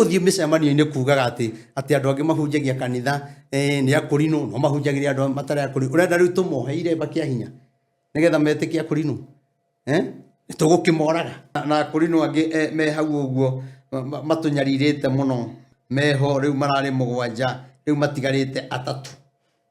gũthiĩ mĩcemanio-inĩ kugaga atĩ atĩ andũ angĩ mahunjagia kanitha eh, nĩ akũrinũ no mahunjagĩria andũ matarĩ akũrinũ. Ũrenda rĩu tũmohe iremba kĩa hinya nĩgetha metĩkie akũrinũ? Eh? Tũgũkĩmoraga. Na akũrinũ angĩ eh, me hau ũguo matũnyarirĩte mũno meho rĩu mararĩ mũgwanja rĩu matigarĩte atatũ.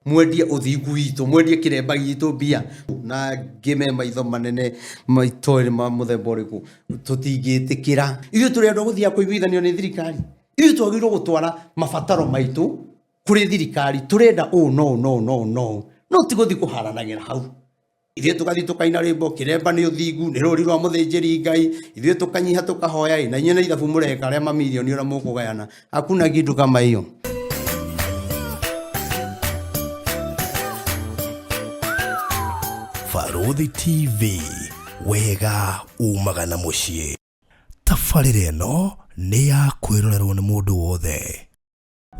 Mwendie ũthingu witũ, mwendie kĩremba gitũ mbia. Na ngĩme maitho manene maitoĩ ma mũthemba ũrĩkũ tũtingĩtĩkĩra. Ithuĩ tũrĩ andũ a gũthiaga kũiguithanio nĩ thirikari? Ithuĩ twagĩrĩirwo gũtwara mabataro maitũ kũrĩ thirikari, tũrenda ũũ na ũũ na ũũ na ũũ na ũũ, no ti gũthiĩ kũharanagĩra hau. Ithuĩ tũgathiĩ tũkaina rwĩmbo, kĩremba nĩ ũthingu, nĩ rũri rwa mũthĩnjĩri Ngai, ithuĩ tũkanyiha tũkahoya ĩ, na inyuĩ nĩ ithabu mũreka rĩa mamirioni ũrĩa mũkũgayana. Hakuna kitu kama hiyo. Barũthi TV, wega umaga na mũciĩ. Tabarĩra ĩno nĩ ya kwĩrorerwo nĩ mũndũ wothe.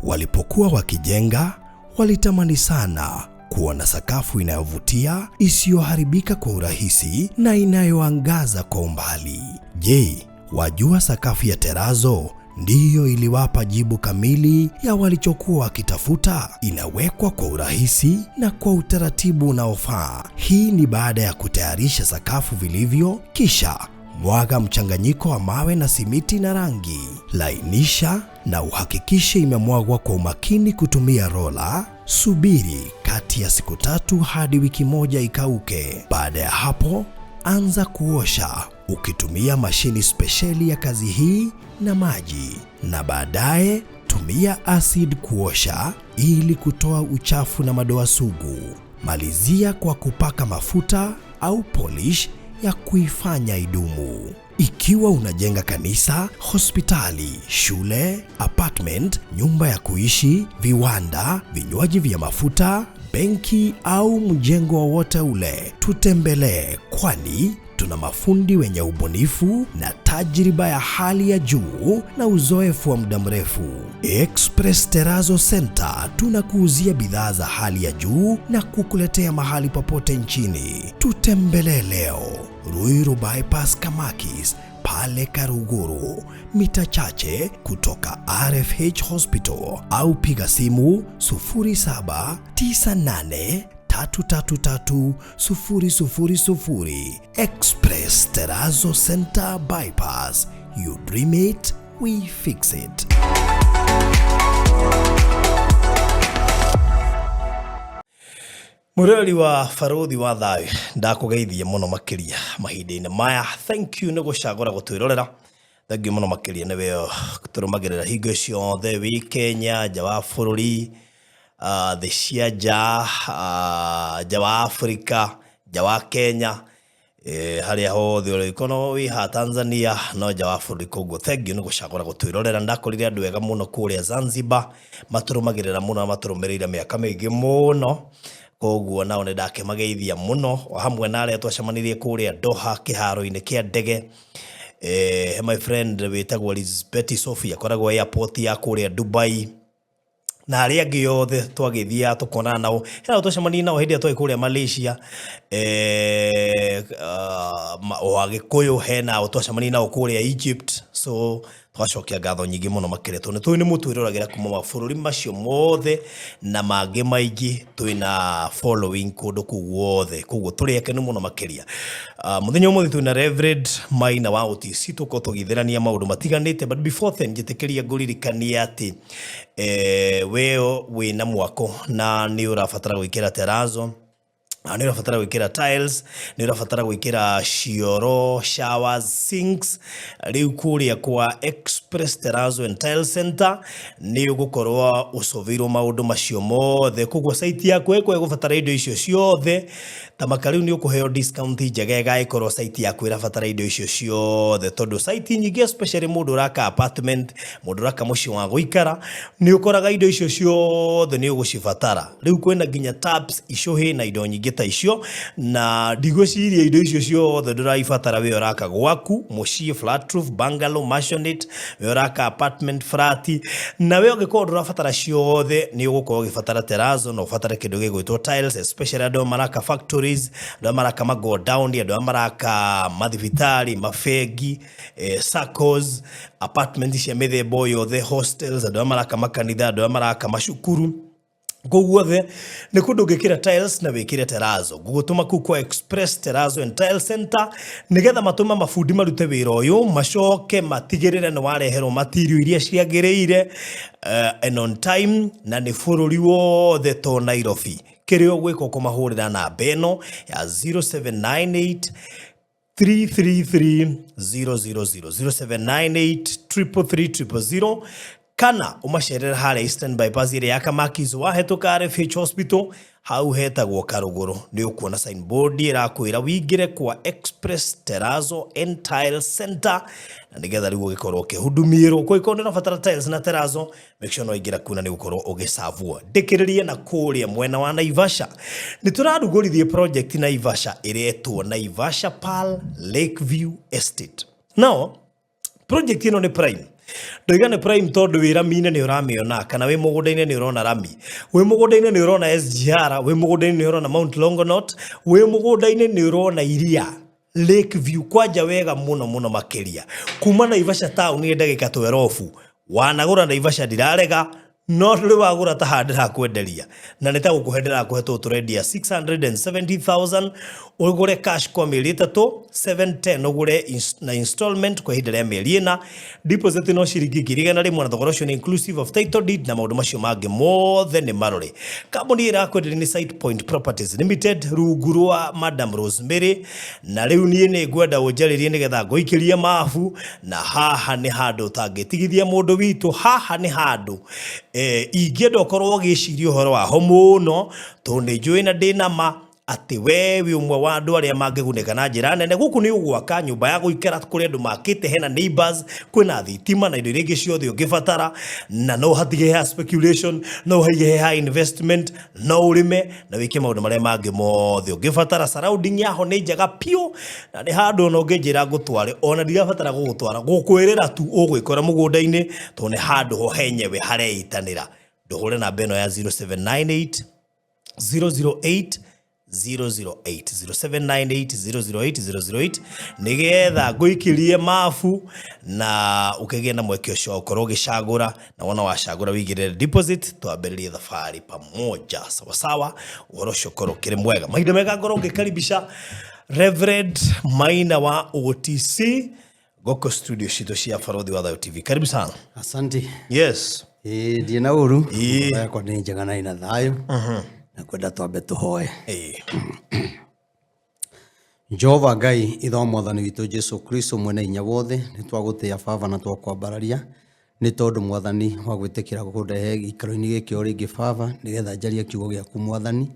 Walipokuwa wakijenga, walitamani sana kuona sakafu inayovutia, isiyoharibika kwa urahisi na inayoangaza kwa umbali. Je, wajua sakafu ya terazo ndiyo iliwapa jibu kamili ya walichokuwa wakitafuta? Inawekwa kwa urahisi na kwa utaratibu unaofaa. Hii ni baada ya kutayarisha sakafu vilivyo, kisha mwaga mchanganyiko wa mawe na simiti na rangi. Lainisha na uhakikishe imemwagwa kwa umakini kutumia rola. Subiri kati ya siku 3 hadi wiki 1 ikauke. Baada ya hapo, anza kuosha ukitumia mashini spesheli ya kazi hii na maji, na baadaye tumia acid kuosha ili kutoa uchafu na madoa sugu. Malizia kwa kupaka mafuta au polish ya kuifanya idumu. Ikiwa unajenga kanisa, hospitali, shule, apartment, nyumba ya kuishi, viwanda, vinywaji vya mafuta, benki au mjengo wowote ule, tutembelee, kwani tuna mafundi wenye ubunifu na tajriba ya hali ya juu na uzoefu wa muda mrefu. Express Terrazzo Center tunakuuzia bidhaa za hali ya juu na kukuletea mahali popote nchini. Tutembelee leo Ruiru Bypass Kamakis pale Karuguru, mita chache kutoka RFH Hospital, au piga simu 0798 333 000. Express Terrazzo Center Bypass. You dream it, we fix it. Mũrori wa Barũthi wa Thayũ, ndakũgeithia mũno makĩria mahinda-inĩ maya. Thank you nĩ gũcagũra gũtwĩrorera. Thank you mũno makĩria nĩ we tũrũmagĩrĩra hingo ciothe wĩ Kenya, nja wa bũrũri, thĩ cia nja, nja wa Afrika, nja wa Kenya, harĩa hothe ũrĩ, korwo wĩ haha Tanzania no nja wa bũrũri. Koguo thengiũ nĩ gũcagũra gũtwĩrorera. Nĩ ndakorire andũ ega mũno kũrĩa Zanzibar, matũrũmagĩrĩra mũno na matũrũmĩrĩire mĩaka mĩingĩ mũno, koguo nao nĩ ndakĩmageithia mũno, o hamwe na arĩa twacemanirie kũrĩa Doha kĩharo-inĩ kĩa ndege. He my friend wĩtagwo Elizabeth Sophie, akoragwo airport ya kũrĩa Dubai, na arĩa angĩ othe twagĩthiaga tũkonana nao. Hena twacemanirie nao hĩndĩ ĩrĩa twarĩ kũrĩa Malaysia, o Agĩkũyũ, hena o twacemanirie nao kũrĩa Egypt. So twacokia ngatho nyingĩ mũno makĩria tondũ nĩ tũĩ nĩ mũtwĩroragĩra kuma mabũrũri macio mothe na mangĩ maingĩ, twĩna following kũndũ kũu guothe, koguo tũrĩ akenu mũno makĩria. Mũthenya ũmũthĩ twĩna Reverend Maina wa OTC, tũkorwo tũgĩthĩrania maũndũ matiganĩte, but before then njĩtĩkĩria ngũririkanie atĩ we wĩna mwako na nĩ ũrabatara gwĩkĩra terrazzo, nĩ ũrabatara gwĩkĩra tiles, nĩ ũrabatara gwĩkĩra cioro, showers, sinks, rĩu kũrĩa kwa Express Terrazzo and Tile Center nĩ ũgũkorwo ũcoveirwo maũndũ macio mothe. Koguo site yaku ĩkorwo ĩgũbatara indo icio ciothe, ta maka rĩu nĩ ũkũheo discount njegega ĩkorwo site yaku ĩrabatara indo icio ciothe, tondũ site nyingĩ especially mũndũ ũraka apartment, mũndũ ũraka mũciĩ wa gũikara, nĩ ũkoraga indo icio ciothe nĩ ũgũcibatara. Rĩu kwĩna nginya taps, icũhĩ na indo nyingĩ ta icio na ndigwĩciria indo icio ciothe ndũraibatara we ũraka gwaku mũciĩ flat roof bungalow maisonette we ũraka apartment flat na we ũngĩkorwo ndũrabatara ciothe nĩ ũgũkorwo ũgĩbatara terrazzo na ũbatare kĩndũ gĩgwĩtwo tiles especially andũ arĩa maraka factories andũ arĩa maraka magodown andũ arĩa maraka mathibitarĩ mabengi saccos apartment cia mĩthemba o yothe hostels andũ arĩa maraka makanitha andũ arĩa maraka macukuru kũu guothe nĩ kũndũ ũngĩkĩra tiles na wĩkĩre terrazzo ngũgũtũma kũu kwa Express Terrazzo and Tile Center nĩgetha matũme mabundi marute wĩra ũyũ macoke matigĩrĩre nĩ wareherwo material iria ciagĩrĩire and on time na nĩ bũrũri wothe to Nairobi kĩrĩa ũgwĩka ũkũmahũrĩra namba ĩno ya 0798 333 000 0798 333 000 kana ũmacerere harĩa Eastern Bypass ĩrĩa ya Kamakis wahĩtũka RFH Hospital hau hetagwo Karũgũrũ nĩ ũkuona signboard ĩrakwĩra wingĩre kwa Express Terrazzo and Tile Center na nĩgetha rĩu ũgĩkorwo ũkĩhudumirwo kũngĩkorwo nĩ ũrabatara tiles na terrazzo make sure no waingĩra kuo na nĩ ũgũkorwo ũgĩcavwo ndĩkĩrĩrie na kũrĩa mwena wa Naivasha nĩ tũrarugũrithie project Naivasha ĩretwo Naivasha Pearl Lakeview Estate now project ĩno nĩ prime ndoiga nĩ prime tondũ wĩ rami-inĩ nĩ ũramĩona kana wĩ mũgũnda-inĩ nĩ ũrona rami wĩ mũgũnda-inĩ nĩ ũrona SGR wĩ mũgũnda-inĩ nĩ ũrona Mount Longonot wĩ mũgũnda-inĩ nĩ ũrona iria Lake View kwanja wega mũno mũno makĩria kuma Naivasha town nĩ ndagĩka 12 wanagũra Naivasha ndirarega no ndũrĩ wagũra ta haha ndĩrakwenderia na nĩ ta gũkũhe ndĩrakũhe tũũ tũrendia 670,000 ũgũre cash kwa mĩeri ĩtatũ 710 ũgũre na installment kwa ihinda rĩa mĩeri ĩna deposit no ciringi 100,000 na thogora ũcio nĩ inclusive of title deed na maũndũ macio mangĩ mothe nĩ marore kambuni ĩrakwenderia nĩ Site Point Properties Limited rungu rwa Madam Rosemary na rĩu niĩ nĩ ngwenda ũnjarĩrie nĩgetha ngũikĩrie mabu na haha nĩ handũ ũtangĩtigithia mũndũ witũ haha nĩ handũ ingĩenda ũkorwo ũgĩciria ũhoro waho mũno tondũ nĩ njũĩ na ndĩ na ma atĩ we wĩ ũmwe wa andũ arĩa mangĩgunĩka na njĩra nene gũkũ nĩ ũgwaka nyũmba ya gũikara kũrĩa andũ makĩte hena neighbors kwĩna thitima na indo iria ingĩ ciothe ũngĩbatara na no hatige ha speculation no haige ha investment no ũrĩme na wĩke maũndũ marĩa mangĩ mothe ũngĩbatara surrounding yaho nĩ njega piũ na nĩ handũ ona ũngĩnjĩra ngũtware ona ndirabatara gũgũtwara gũkwĩrĩra tu ũgwĩkora mũgũnda-inĩ tondũ nĩ handũ ho henyewe hareitanĩra ndũhũre namba ĩno ya 0798 008 008 0798 008 008 nigetha ngũikĩrie mabu na ũkĩgĩe na mweke ũcio wa gũkorwo ũgĩcagũra na wona wacagũra wĩigĩrĩre deposit twambĩrĩrie thabarĩ pamoja sawasawa ũhoro ũcio ũkorwo ũkĩrĩ mwega mahinda mega ngorwo ngĩkaribisha Reverend Maina wa OTC gũkũ studio citũ cia Barothi wa Thayo TV karibu sana. Asante. Yes. Ĩĩ ndirĩ na ũru. Ĩĩ. Ngoro yakwa nĩ njega na ĩna thayũ. Na kwenda twambe tũhoe. Ĩĩ. Jehova Ngai ithe wa mwathani witũ Jesu Kristo mwene hinya wothe nĩ twagũtĩĩa baba na twakwambararia nĩ tondũ mwathani wa gwĩtĩkĩra kũndehe gĩikaro-inĩ gĩkĩ o rĩngĩ baba nĩgetha njarie kiugo gĩaku mwathani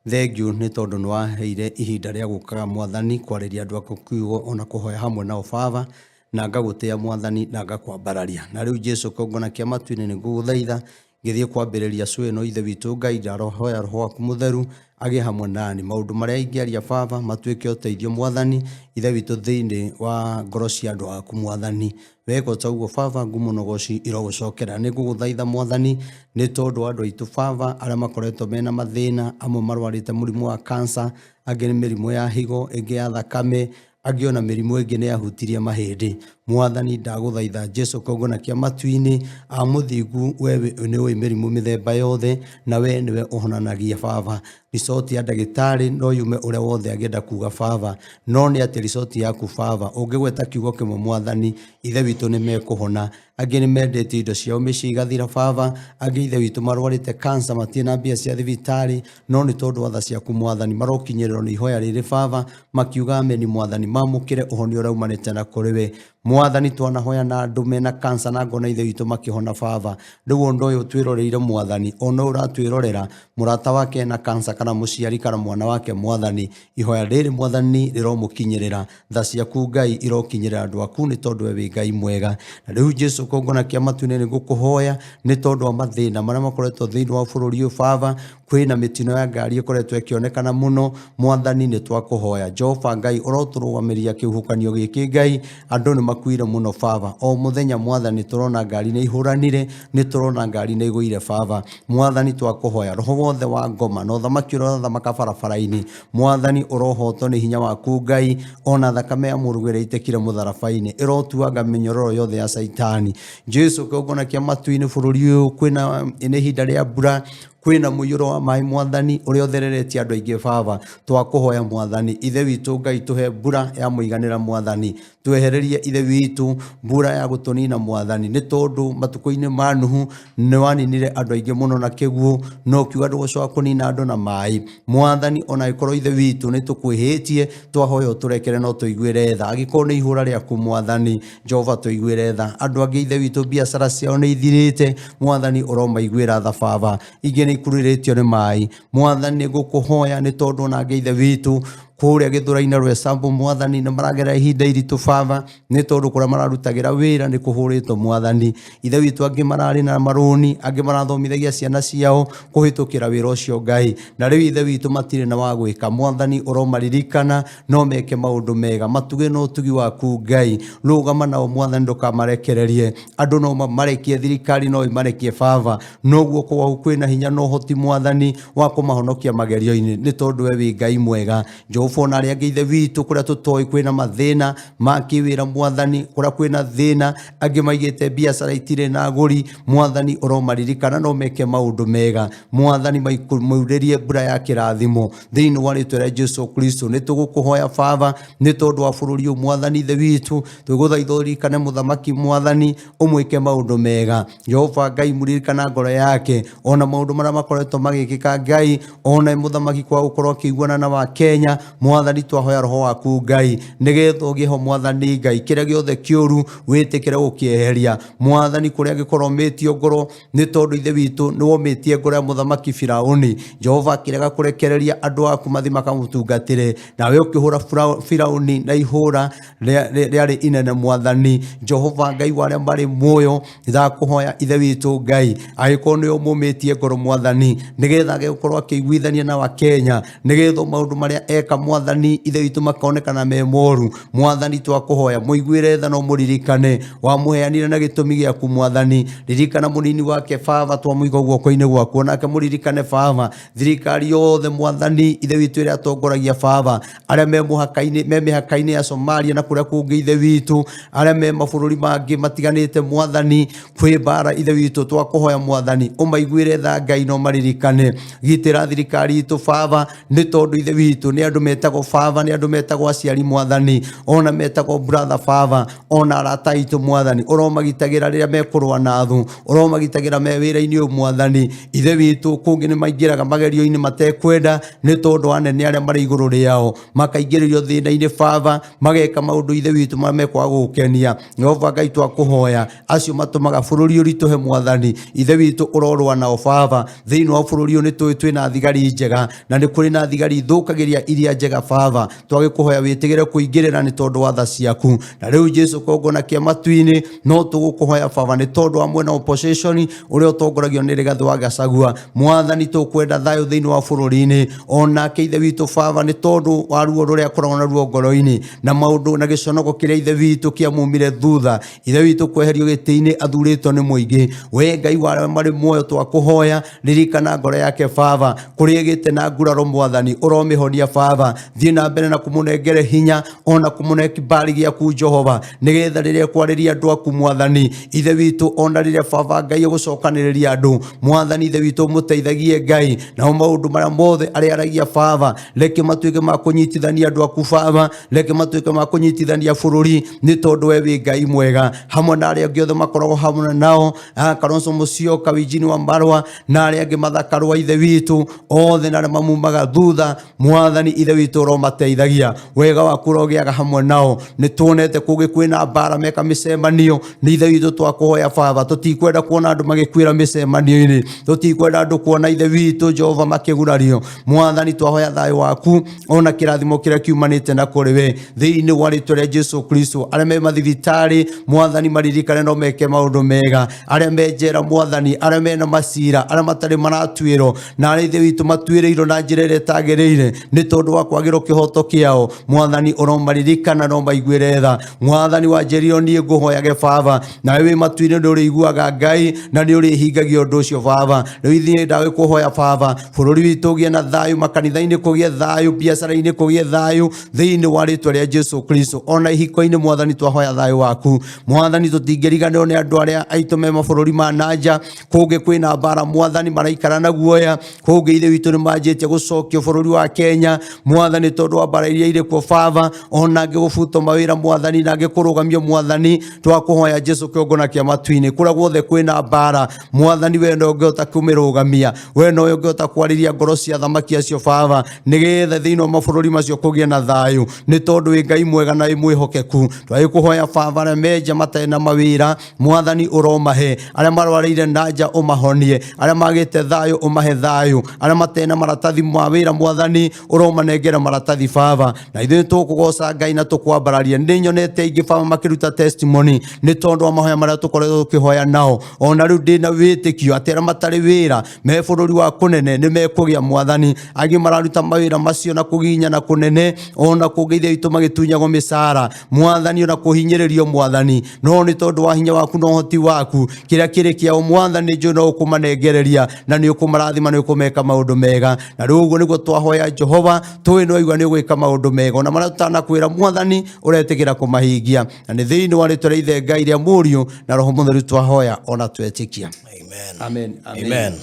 thengiũ nĩ tondũ nĩ waheire ihinda rĩa gũkaga mwathani kwarĩria andũ aku kiugo ona kũhoya hamwe nao baba na ngagũtĩĩa mwathani na ngakwambararia na rĩu Jesu kĩgongona kĩa matu-inĩ nĩ ngũgũthaitha ngĩthiĩ kwambĩrĩria cũĩ ĩno ithe witũ Ngai ndarohoya roho waku mũtheru agĩe hamwe nani maũndũ marĩa ingĩaria baba matuĩke ũteithio mwathani ithe witũ thĩinĩ wa ngoro cia andũ aku mwathani weka ta ũguo baba ngumo na ũgoci irogũcokera nĩ ngũgũthaitha mwathani nĩ tondũ wa andũ aitũ baba arĩa makoretwo mena mathĩna amwe marwarĩte mũrimũ wa cancer angĩ nĩ mĩrimũ ya higo ĩngĩ ya thakame angĩ ona mĩrimũ ĩngĩ nĩ yahutirie mahĩndĩ mwathani ndagũthaitha Jesu kĩgongona kĩa matu-inĩ a mũthingu we nĩ ũĩ mĩrimũ mĩthemba yothe na we nĩwe ũhonanagia baba ricoti ya ndagĩtarĩ no yume ũrĩa wothe angĩenda kuga baba no nĩ atĩ ricoti yaku baba ũngĩgweta kiugo kĩmwe mwathani ithe witũ nĩ mekũhona angĩ nĩ mendete indo ciao mĩciĩ igathira baba angĩ ithe witũ marwarĩte cancer matirĩ na mbia cia thibitarĩ no nĩ tondũ wa tha ciaku mwathani marokinyĩrĩrwo nĩ ihoya rĩrĩ baba makiuga ameni mwathani mamũkĩre ũhonio ũrĩa umanĩte na kũrĩ we mwathani twanahoya na andũ mena cancer na ngona ithe witũ makĩhona baba rĩu ũndũ ũyũ twĩroreire mwathani ona ũyũ ũratwĩrorera mũrata wake ena cancer kana mũciari kana mwana wake mwathani ihoya rĩrĩ mwathani rĩromũkinyĩrĩra tha ciaku Ngai irokinyĩrĩra andũ aku nĩ tondũ we wĩ Ngai mwega na rĩu Jesu kĩgongona kĩa matu-inĩ nĩ ngũkũhoya nĩ tondũ wa mathĩna marĩa makoretwo thĩinĩ wa bũrũri ũyũ baba Kwĩna mĩtino ya ngari ĩkoretwo ĩkĩonekana mũno. Mwathani, nĩ twakũhoya Jehova Ngai, ũrotũrũgamĩria kĩhuhũkanio gĩkĩ. Ngai, andũ nĩ makuire mũno baba. O mũthenya Mwathani tũrona ngari nĩ ihũranire, nĩ tũrona ngari nĩ igũire baba. Mwathani, twakũhoya roho wothe wa ngoma na ũthamaki ũrĩa ũrathamaka barabara-inĩ, Mwathani, ũrohotwo nĩ hinya waku Ngai, ona thakame ya mũrũguo ĩrĩa ĩitĩkire mũtharaba-inĩ ĩrotuanga mĩnyororo yothe ya Caitani. Jesu, kĩgongona kĩa matu-inĩ, bũrũri ũyũ kwĩna nĩ ihinda rĩa mbura, kwĩna mũiyũro wa maĩ Mwathani ũrĩa ũthereretie andũ aingĩ baba. Twakũhoya Mwathani Ithe witũ Ngai, tũhe mbura ya mũiganĩra Mwathani, twehererie Ithe witũ mbura ya gũtũnina Mwathani, nĩ tondũ matukũ-inĩ ma Nuhu nĩ waninire andũ aingĩ mũno na kĩguũ, no ũkiuga ndũgũcoka kũnina andũ na maĩ. Mwathani, ona ĩkorwo Ithe witũ nĩ tũkwĩhĩtie, twahoya ũtũrekere no tũiguĩre tha. Angĩkorwo nĩ ihũra rĩaku Mwathani Jehova, tũiguĩre tha. Andũ angĩ Ithe witũ biacara ciao nĩ ithirĩte, Mwathani ũromaiguĩra tha baba. Ingĩ nĩ ikururĩtio nĩ maĩ. Mwathani, nĩ ngũkũhoya nĩ tondũ ona angĩ Ithe witũ kũrĩa Gĩthũrai-inĩ Rwesambu Mwathani nĩ maragerera ihinda iritũ baba, nĩ tondũ kũrĩa mararutagĩra wĩra nĩ kũhũrĩtwo Mwathani. Ithe witũ angĩ mararĩ na marũni, angĩ marathomithagia ciana ciao kũhĩtũkĩra wĩra ũcio Ngai, na rĩu Ithe witũ matirĩ na wa gwĩka. Mwathani, ũromaririkana no meke maũndũ mega, matuge na ũtugi waku Ngai. Rũgama nao Mwathani, ndũkamarekererie. Andũ no mamarekie, thirikari no ĩmarekie baba, no guoko gwaku kwĩna hinya na ũhoti Mwathani wa kũmahonokia magerio-inĩ, nĩ tondũ we wĩ Ngai mwega. Jehova, ona arĩa angĩ Ithe witũ kũrĩa tũtoĩ kwĩna mathĩna ma kĩwĩra Mwathani, kũrĩa kwĩna thĩna, angĩ maigĩte biacara itirĩ na agũri, Mwathani ũromaririkana no meke maũndũ mega. Mwathani, maurĩrie mbura ya kĩrathimo thĩinĩ wa rĩtwa rĩa Jesu Kristo. Nĩ tũgũkũhoya baba nĩ tondũ wa bũrũri ũyũ Mwathani Ithe witũ, twĩgũthaitha ũririkane mũthamaki Mwathani, ũmwĩke maũndũ mega. Jehova Ngai, mũririkana ngoro yake, ona maũndũ marĩa makoretwo magĩkĩka Ngai, ona mũthamaki kwa gũkorwo akĩiguana na wa Kenya Mwathani, twahoya roho waku Ngai, nĩgetha ũgĩe ho Mwathani Ngai, kĩrĩa gĩothe kĩũru wĩtĩkĩre gũkĩeheria Mwathani, kũrĩa angĩkorwo ũmĩtio ngoro, nĩ tondũ Ithe witũ nĩ womĩtie ngoro ya mũthamaki Firaũni. Jehova akĩrega kũrekereria andũ aku mathiĩ makamũtungatĩre, nawe ũkĩhũra Firaũni na ihũra rĩarĩ inene Mwathani. Jehova Ngai wa arĩa marĩ muoyo, ndakũhoya Ithe witũ Ngai, angĩkorwo nĩ ũmũmĩtie ngoro Mwathani, nĩgetha age gũkorwo akĩiguithania na Wakenya, nĩgetha maũndũ marĩa eka Mwathani Ithe witũ makonekana me moru Mwathani, twakũhoya mũiguĩre tha na ũmũririkane. Wamũheanire na gĩtũmi gĩaku Mwathani, ririkana mũnini wake baba, twamũiga guoko-inĩ gwaku, onake mũririkane baba. Thirikari yothe Mwathani Ithe witũ ĩrĩa atongoragia baba, arĩa me mũhaka-inĩ, me mĩhaka-inĩ ya Somalia na kũrĩa kũngĩ Ithe witũ, arĩa me mabũrũri mangĩ matiganĩte Mwathani, kwĩ mbara Ithe witũ, twakũhoya Mwathani ũmaiguĩre tha Ngai na ũmaririkane. Gitĩra thirikari itũ baba, nĩ tondũ Ithe witũ nĩ andũ metagwo baba, nĩ andũ metagwo aciari Mwathani, ona metagwo brother baba, ona arata aitũ Mwathani, ũromagitagĩra rĩrĩa mekũrũa na thũ, ũromagitagĩra me wĩra-inĩ ũyũ Mwathani Ithe witũ. Kũngĩ nĩ maingĩraga magerio-inĩ matekwenda nĩ tondũ wa anene arĩa marĩ igũrũ rĩao, makaingĩrĩrio thĩna-inĩ baba, mageka maũndũ Ithe witũ marĩa mekwaga gũgũkenia. Jehova Ngai, twakũhoya acio matũmaga bũrũri ũritũhe Mwathani Ithe witũ, ũrorũa nao baba. Thĩinĩ wa bũrũri ũyũ nĩ tũĩ twĩna thigari njega na nĩ kũrĩ na thigari ithũkagĩria iria njega baba, twagĩkũhoya wĩtĩgĩre kũingĩrĩra nĩ tondũ wa tha ciaku. Na rĩu Jesu, kongona kĩa matu-inĩ, no tũgũkũhoya baba nĩ tondũ wa mwena opposition ũrĩa ũtongoragio nĩ Rigathĩ wa Gachagua. Mwathani, tũkwenda thayũ thĩinĩ wa bũrũri-inĩ, onake Ithe witũ baba, nĩ tondũ wa ruo rũrĩa akoragwo naruo ngoro-inĩ na maũndũ na gĩconoko kĩrĩa Ithe witũ kĩamumire thutha Ithe witũ kweherio gĩtĩ-inĩ athurĩtwo nĩ mũingĩ. We Ngai wa arĩa marĩ muoyo, twakũhoya ririkana ngoro yake baba, kũrĩa ĩgĩte na nguraro Mwathani, ũromĩhonia baba. Thiĩ na mbere na kũmũnengere hinya ona kũmũne kibali gĩaku Jehova, nĩgetha rĩrĩa kwarĩria andũ aku Mwathani Ithe witũ, ona rĩrĩa baba Ngai ũgũcokanĩrĩria andũ Mwathani Ithe witũ, ũmũteithagie Ngai, nao maũndũ marĩa mothe arĩa aragia baba, reke matuĩke ma kũnyitithania andũ aku baba, reke matuĩke ma kũnyitithania bũrũri, nĩ tondũ we wĩ Ngai mwega. Hamwe na arĩa angĩ othe makoragwo hamwe nao, Kalonzo Musyoka, Eugene Wamalwa na arĩa angĩ mathakarwa Ithe witũ othe, na arĩa mamumaga thutha Mwathani Ithe witũ. witũ ũromateithagia, wega waku ũrogĩaga hamwe nao. Nĩ tuonete kũngĩ kwĩna mbara meka mĩcemanio, nĩ Ithe witũ twakũhoya Baba, tũtikwenda kuona andũ magĩkuĩra mĩcemanio-inĩ, tũtikwenda andũ kuona Ithe witũ Jehova makĩgurario. Mwathani, twahoya thayũ waku ona kĩrathimo kĩrĩa kiumanĩte na kũrĩ we thĩinĩ wa rĩtwa rĩa Jesu Kristo. Arĩa me mathibitarĩ, Mwathani, maririkane no meke maũndũ mega. Arĩa me njera, Mwathani, arĩa mena macira, arĩa matarĩ maratuĩrwo, na arĩa Ithe witũ matuĩrĩirwo na njĩra ĩrĩa ĩtagĩrĩire nĩ tondũ wa kwagĩrwo kĩhoto kĩao, Mwathani, ũromaririkana no maiguĩre tha. Mwathani, wanjĩrire niĩ ngũhoyage Baba, nawe wĩ matu-inĩ nĩ ũrĩiguaga Ngai na nĩ ũrĩhingagia ũndũ ũcio Baba. Rĩu ithuĩ ndagĩkũhoya Baba, bũrũri witũ ũgĩe na thayũ, makanitha-inĩ kũgĩe thayũ, biacara-inĩ kũgĩe thayũ thĩinĩ wa rĩtwa rĩa Jesu Kristo. Ona ihiko-inĩ, Mwathani, twahoya thayũ waku. Mwathani, tũtingĩriganĩrwo nĩ andũ arĩa aitũ me mabũrũri ma nanja, kũngĩ kwĩna mbara, Mwathani, maraikara na guoya, kũngĩ Ithe witũ nĩ manjĩtie gũcokio bũrũri wa Kenya, Mwathani, tondũ wa mbara iria irĩ kuo Baba, ona angĩ gũbutwo mawĩra, Mwathani, na angĩ kũrũgamio, Mwathani, twakũhoya Jesu kĩongona kĩa matu-inĩ, kũrĩa guothe kwĩna mbara, Mwathani, we no ũngĩhota kũmĩrũgamia, we no ũngĩhota kwarĩria ngoro cia athamaki acio Baba, nĩgetha thĩinĩ wa mabũrũri macio kũgĩe na thayũ, nĩ tondũ wĩ Ngai mwega na wĩ mwĩhokeku. Twagĩkũhoya Baba, arĩa menja matarĩ na mawĩra, Mwathani, ũromahe, arĩa marwarĩire na nja ũmahonie, arĩa magĩte thayũ ũmahe thayũ, arĩa matarĩ na maratathi ma wĩra, Mwathani, ũromanengera maratathi Baba. Na ithuĩ tũkũgoca Ngai na tũkwambararie. Nĩ nyonete aingĩ Baba makĩruta testimony nĩ tondũ wa mahoya marĩa tũkoretwo tũkĩhoya nao. Ona rĩu ndĩna wĩtĩkio atĩ arĩa matarĩ wĩra me bũrũri wa kũnene nĩ mekũgĩa, Mwathani. Angĩ mararuta mawĩra macio na kũginyana kũnene, ona kũngĩ Ithe witũ magĩtunyagwo mĩcara, Mwathani, ona kũhinyĩrĩrio, Mwathani, no nĩ tondũ wa hinya waku na ũhoti waku, kĩrĩa kĩrĩ kĩao, Mwathani, njũĩ no ũkũmanengereria na nĩ ũkũmarathima, nĩ ũkũmeka maũndũ mega. Na rĩu ũguo nĩguo twahoya Jehova, tũĩ no igua nĩ ũgwĩka maũndũ mega, ona marĩa tũtanakwĩra, Mwathani, ũretĩkĩra kũmahingia. Na nĩ thĩinĩ wa rĩtwa rĩa Ithe Ngai, rĩa Mũriũ na Roho Mũtheru twahoya ona twetĩkia. Amen. Amen, amen. Amen.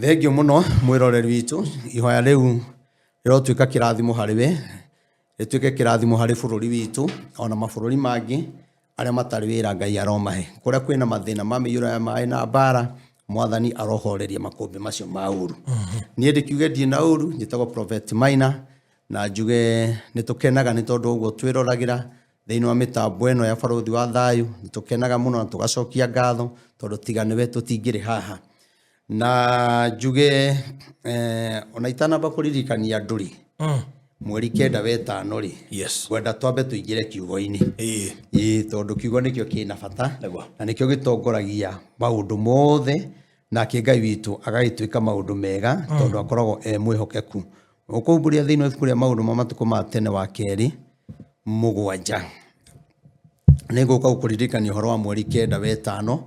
Thengio mũno mwĩroreri witũ, ihoya rĩu rĩrotuĩka kĩrathimo harĩ we, rĩtuĩke kĩrathimo harĩ bũrũri witũ ona mabũrũri mangĩ. Arĩa matarĩ wĩra, Ngai aromahe. Kũrĩa kwĩna mathĩna ma mĩiyũro ya maĩ na mbara, Mwathani arohoreria makũmbĩ macio ma ũru. Niĩ ndĩkiuge ndirĩ na ũru, njĩtagwo Prophet Maina, na njuge nĩ tũkenaga nĩ tondũ ũguo twĩroragĩra thĩinĩ wa mĩtambo ĩno ya Barũthi wa Thayũ. Nĩ tũkenaga mũno na tũgacokia ngatho tondũ tiga nĩwe tũtingĩrĩ haha. Na njuge ona itanamba kũririkania andũ rĩ, 9 wa 5 rĩ, ngwenda twambe tũingĩre kiugo-inĩ. Ĩĩ, tondũ kiugo nĩkĩo kĩna bata na nĩkĩo gĩtongoragia maũndũ mothe, nake Ngai witũ agagĩtuĩka maũndũ mega tondũ akoragwo e mwĩhokeku. Ũkũhumbũria thĩinĩ wa ibuku rĩa Maũndũ ma Matukũ ma Tene wa kerĩ 7. Nĩ ngũka gũkũririkania ũhoro wa 9 wa 5,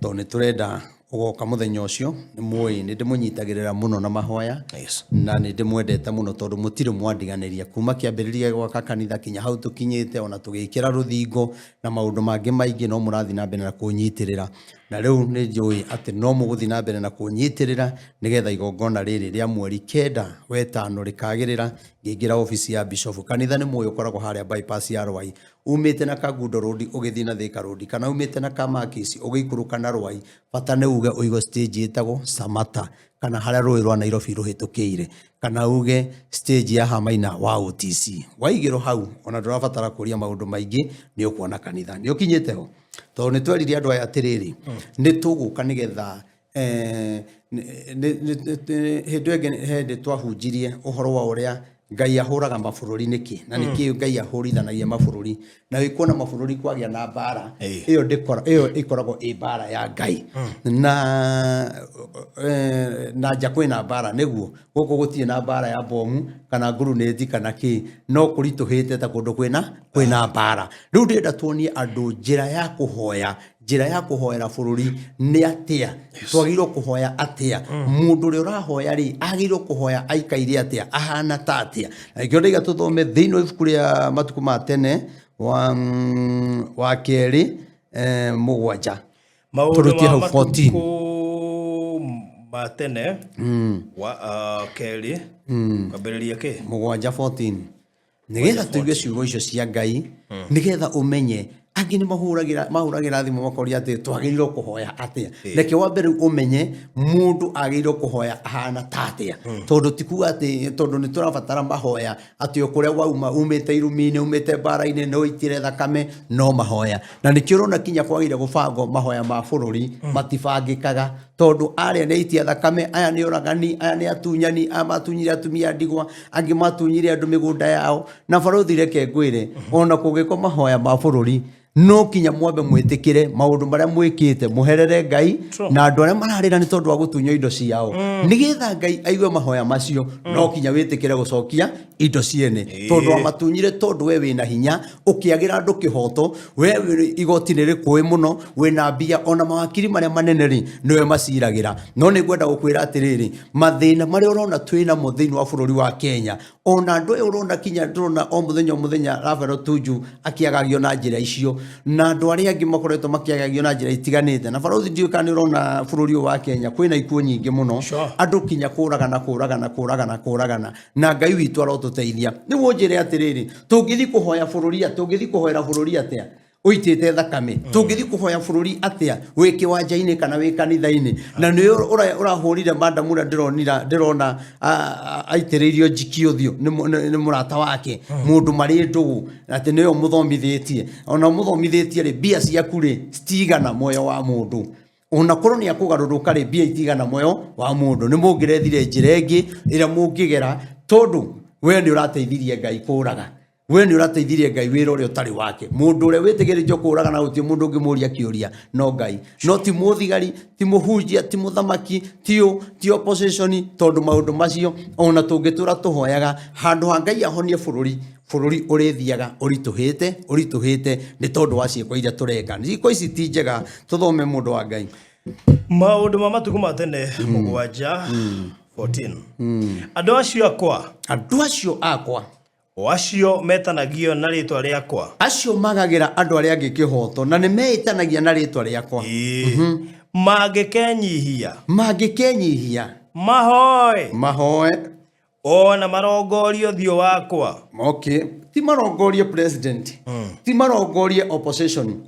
tondũ nĩ tũrenda ũgoka mũthenya ũcio. Nĩ mũĩ nĩ ndĩmũnyitagĩrĩra mũno na mahoya, na nĩ ndĩmwendete mũno tondũ mũtirĩ mwandiganĩria kuma kĩambĩrĩria gwaka kanitha kinya hau tũkinyĩte, ona tũgĩkĩra rũthingo na maũndũ mangĩ maingĩ, no mũrathiĩ na mbere na kũnyitĩrĩra. Na rĩu nĩ njũĩ atĩ no mũgũthiĩ na mbere na kũnyitĩrĩra nĩgetha igongona rĩrĩ rĩa 9 wa 5 rĩkagĩrĩra ngĩingĩra obici ya bishofu. Kanitha nĩ mũĩ ũkoragwo harĩa bypass ya Rwai, umĩte na Kangundo Road ũgĩthiĩ na Thika Road, kana umĩte na Kamakisi ũgĩikũrũka na Rwai, bata nĩ uge ũigo stage ĩtagwo Samata, kana harĩa rũĩ rwa Nairobi rũhĩtũkĩire, kana uge stage ya Hamaina wa OTC. Waigĩrwo hau, ona ndũrabatara kũria maũndũ maingĩ, nĩ ũkuona kanitha. Nĩ ũkinyĩte ho? Tondũ nĩ twerire andũ aya atĩrĩrĩ, nĩ tũgũka nĩgetha hĩndĩ ĩyo ĩngĩ hĩndĩ twahunjirie ũhoro wa ũrĩa Ngai ahũraga mabũrũri nĩkĩ, na nĩkĩ Ngai ahũrithanagia mabũrũri, na wĩkuona mabũrũri kwagĩa na mbara, ĩyo ndĩkora, ĩyo ĩkoragwo ĩ mbara ya Ngai. Na nja kwĩna mbara, nĩguo gũkũ gũtirĩ na mbara ya bomu kana ngurunĩti kana kĩ, no kũritũhĩte ta kũndũ kwĩna mbara. Rĩu ndĩrenda tuonie andũ njĩra ya kũhoya, njĩra ya kũhoera bũrũri nĩ atĩa, twagĩrĩirwo kũhoya atĩa, mũndũ ũrĩa ũrahoya rĩ agĩrĩirwo kũhoya aikaire atĩa, ahana ta atĩa. Na nĩkĩo ndaiga tũthome thĩinĩ wa ibuku rĩa Matukũ ma Tene wa kerĩ 7. Maũndũ Tũrutie ma hau 14. matukũ ma tene wa kerĩ kwambĩrĩria kĩ? 7 14, nĩgetha tũigue ciugo icio cia Ngai, nĩgetha ũmenye Angĩ nĩ mahũragĩra thimũ makoria atĩ twagĩrĩirwo kũhoya atĩa. Reke wambe rĩu ũmenye mũndũ agĩrĩirwo kũhoya ahana ta atĩa, tondũ ti kuga atĩ tondũ nĩ tũrabatara mahoya atĩ o kũrĩa wauma, umĩte irumi-inĩ, umĩte mbara-inĩ, nĩ ũitire thakame, no mahoya. Na nĩkĩo ũrona kinya kwagĩrĩire gũbangwo mahoya ma bũrũri matibangĩkaga, tondũ arĩa nĩ aitia thakame, aya nĩ oragani, aya nĩ atunyani, aya matunyire atumia a ndigwa, angĩ matunyire andũ mĩgũnda yao. Na barũthi, reke ngwĩre, ona kũngĩkorwo mahoya ma bũrũri, no kinya mwambe mwĩtĩkĩre maũndũ marĩa mwĩkĩte, mũherere Ngai na andũ arĩa mararĩra nĩ tondũ wa gũtunywo indo ciao, nĩgetha Ngai aigue mahoya macio. No kinya wĩtĩkĩre gũcokia indo ciene, tondũ wamatunyire tondũ we wĩna hinya, ũkĩagĩra andũ kĩhoto. We igoti nĩ rĩkũĩ mũno, wĩna mbia, ona mawakiri marĩa manene rĩ, nĩwe maciragĩra. No nĩ ngwenda gũkwĩra atĩrĩrĩ, mathĩna marĩa ũrona twĩ namo thĩinĩ wa bũrũri wa Kenya, ona andũ aya ũrona kinya ndĩrona o mũthenya o mũthenya Raphael Tuju akĩagagio na njĩra icio, na andũ arĩa angĩ makoretwo makĩagagio na njĩra itiganĩte. Na barũthi, ndiũĩ kana nĩ ũrona bũrũri ũyũ wa Kenya kwĩna ikuũ nyingĩ mũno. Andũ kinya kũragana kũragana kũragana kũragana, na Ngai witũ arotũteithia. Nĩguo njĩre atĩrĩrĩ, tũngĩthiĩ kũhoya bũrũri tũngĩthiĩ kũhoera bũrũri atĩa ũitĩte thakame? Tũngĩthiĩ kũhoya bũrũri atĩa wĩ kĩwanja-inĩ kana wĩ kanitha-inĩ? Na nĩ ũrahũrire madam ũrĩa ndĩrona aitĩrĩirio njiki ũthiũ nĩ mũrata wake, mũndũ marĩ ndũgũ, atĩ nĩwe ũmũthomithĩtie. Ona ũmũthomithĩtie rĩ, mbia ciaku rĩ citigana muoyo wa mũndũ. Ona korwo nĩ akũgarũrũka rĩ, mbia itigana muoyo wa mũndũ. Nĩ mũngĩrethire njĩra ĩngĩ ĩrĩa mũngĩgera, tondũ we nĩ ũrateithirie Ngai kũraga, we nĩ ũrateithirie Ngai wĩra ũrĩa ũtarĩ wake. Mũndũ ũrĩa wĩtĩkĩrĩtio kũraga na gũtirĩ mũndũ ũngĩmũria kĩũria no Ngai, no ti mũthigari, ti mũhunjia, ti mũthamaki, ti ũ, ti opposition, tondũ maũndũ macio ona tũngĩtũra tũhoyaga, handũ ha Ngai ahonie bũrũri, bũrũri ũrĩthiaga ũritũhĩte ũritũhĩte nĩ tondũ wa ciĩko iria tũreka. Ciĩko ici ti njega. Tũthome, mũndũ wa Ngai. Maũndũ ma Matukũ ma Tene 7:14. Andũ acio akwa, andũ acio akwa, o acio metanagio na rĩĩtwa rĩakwa, acio magagĩra andũ arĩa angĩ kĩhoto na nĩ meĩtanagia na rĩtwa rĩakwa, mangĩkenyihia, mangĩkenyihia, mahoe, mahoe, o na marongorie ũthiũ wakwa. Okay, ti marongorie president, ti marongorie opposition,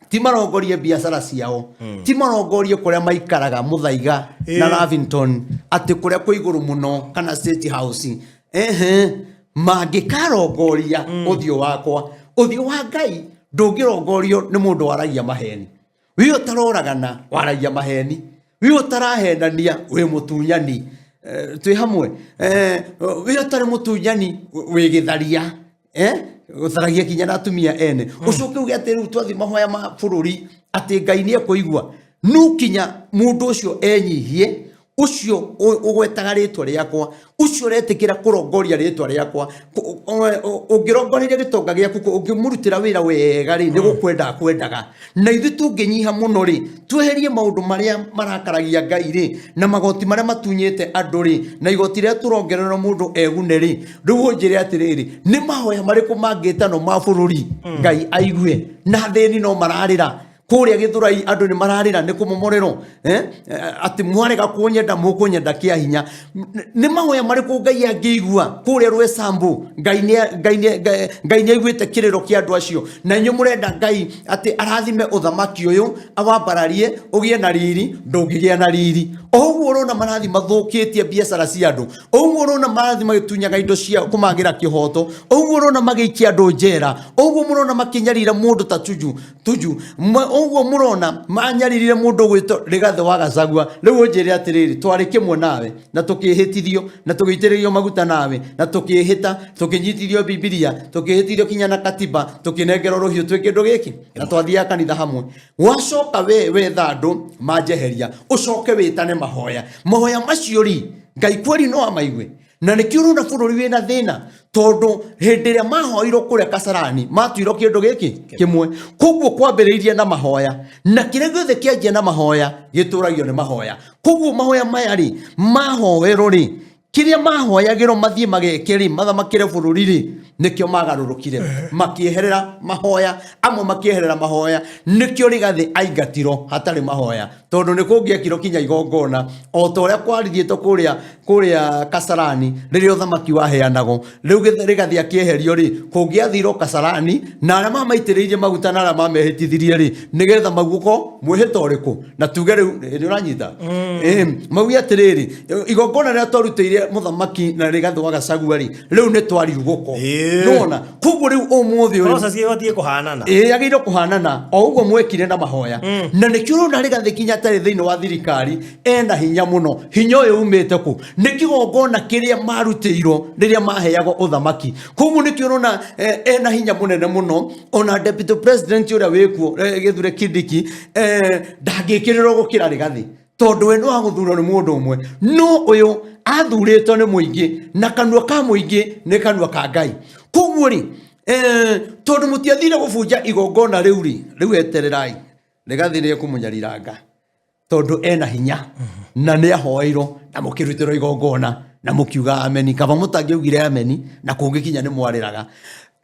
ti marongorie biacara ciao, ti marongorie kũrĩa maikaraga Mũthaiga na Lavington, atĩ kũrĩa kwĩ igũrũ mũno, kana State House. Ehe, mangĩkarongoria ũthiũ wakwa. Ũthiũ wa Ngai ndũngĩrongorio nĩ mũndũ waragia maheni. Wĩ ũtaroragana waragia maheni, wĩ ũtarahenania wĩ mũtunyani. Twĩ hamwe? Wĩ ũtarĩ mũtunyani wĩ gĩtharia, gũtharagia kinya na atumia ene. Ũcoke uge atĩ rĩu twathiĩ mahoya ma bũrũri atĩ Ngai nĩ ekũigua? No kinya mũndũ ũcio enyihie, ũcio ũgwetaga rĩtwa rĩakwa, ũcio ũretĩkĩra kũrongoria rĩtwa rĩakwa. Ũngĩrongoreirie gĩtonga gĩaku, ũngĩmũrutĩra wĩra wega rĩ, nĩ gũkwenda akwendaga. Na ithuĩ tũngĩnyiha mũno rĩ, tweherie maũndũ marĩa marakaragia Ngai rĩ, na magoti marĩa matunyĩte andũ rĩ, na igoti rĩrĩa tũrongererwo mũndũ egune rĩ, rĩu ũnjĩre atĩrĩrĩ, nĩ mahoya marĩkũ mangĩtanwo ma bũrũri Ngai aigue? Na athĩni no mararĩra kũrĩa Gĩthũrai, andũ nĩ mararĩra nĩ kũmomorerwo, atĩ mwarega kũnyenda mũkũnyenda kĩa hinya. Nĩ mahoya marĩkũ Ngai angĩigua kũrĩa Rwesambu? Ngai nĩ aiguĩte kĩrĩro kĩa andũ acio, na inyuĩ mũrenda Ngai atĩ arathime ũthamaki ũyũ, awambararie ũgĩe na riri. Ndũngĩgĩa na riri o ũguo ũrona marathi mathũkĩtie biacara cia andũ, o ũguo ũrona marathi magĩtunyaga indo cia kũmagĩra kĩhoto, o ũguo ũrona magĩikia andũ njera, o ũguo mũrona makĩnyarira mũndũ ta Tuju Tuju, ũguo mũrona manyaririre mũndũ ũgwĩtwo Rigathĩ wa Gachagua. Rĩu ũnjĩre atĩrĩrĩ, twarĩ kĩmwe nawe na tũkĩhĩtithio na tũgĩitĩrĩrio maguta nawe na tũkĩhĩta, tũkĩnyitithio Bibilia, tũkĩhĩtithio kinya na katiba, tũkĩnengerwo rũhiũ twĩ kĩndũ gĩkĩ, na twathiaga kanitha hamwe. Wacoka we wetha andũ manjeheria, ũcoke wĩtane mahoya. Mahoya macio rĩ, Ngai kweri no amaigue? Na nĩkĩo ũrona bũrũri wĩna thĩna, tondũ hĩndĩ ĩrĩa mahoirwo kũrĩa Kasarani matuirwo kĩndũ gĩkĩ kĩmwe. Koguo kwambĩrĩirie na mahoya, na kĩrĩa gĩothe kĩanjia na mahoya gĩtũragio nĩ mahoya. Koguo mahoya maya rĩ, mahoerwo rĩ, Kĩrĩa mahoyagĩrwo mathiĩ mageke rĩ, mathamakĩre bũrũri rĩ, nĩkĩo magarũrũkire, makĩeherera mahoya, amwe makĩeherera mahoya. Nĩkĩo Rigathĩ aingatirwo hatarĩ mahoya, tondũ nĩ kũngĩekirwo kinya igongona o ta ũrĩa kwarithĩtwo kũrĩa kũrĩa Kasarani rĩrĩa ũthamaki waheanagwo. Rĩu Rigathĩ akĩeherio rĩ, kũngĩathirwo Kasarani na arĩa mamaitĩrĩirie maguta na arĩa mamehĩtithirie rĩ, nĩgetha maguko mwĩhĩto ũrĩkũ na tuge rĩu nĩ ũranyita. Mauge atĩrĩrĩ, igongona rĩrĩa twarutĩire mũthamaki na Rigathĩ wa Gachagua rĩ, rĩu nĩ twariugũko. Nĩwona? Koguo rĩu ũmũthĩ ũyũ Process ĩbatiĩ kũhanana. Ĩĩ, yagĩrĩirwo kũhanana o ũguo mwekire na mahoya. Na nĩkĩo ũrona Rigathĩ kinya atarĩ thĩinĩ wa thirikari ena hinya mũno. Hinya ũyũ umĩte kũ? Nĩ kĩgongona kĩrĩa marutĩirwo rĩrĩa maheagwo ũthamaki. Koguo nĩkĩo ũrona ena hinya mũnene mũno. Ona deputy president ũrĩa wĩkuo, Gĩthure Kindiki, ndangĩkĩrĩrwo gũkĩra Rigathĩ, tondũ we nĩ wa gũthurwo nĩ mũndũ ũmwe, no ũyũ athurĩtwo nĩ mũingĩ, na kanua ka mũingĩ nĩ kanua ka Ngai. Koguo rĩ, tondũ mũtiathire gũbunja igongona rĩu rĩ, rĩu etererai Rigathĩ nĩ ekũmũnyariranga, tondũ ena hinya na nĩ ahoeirwo na mũkĩrutĩrwo igongona na mũkiuga ameni. Kaba mũtangĩaugire ameni na kũngĩkinya nĩ mwarĩraga.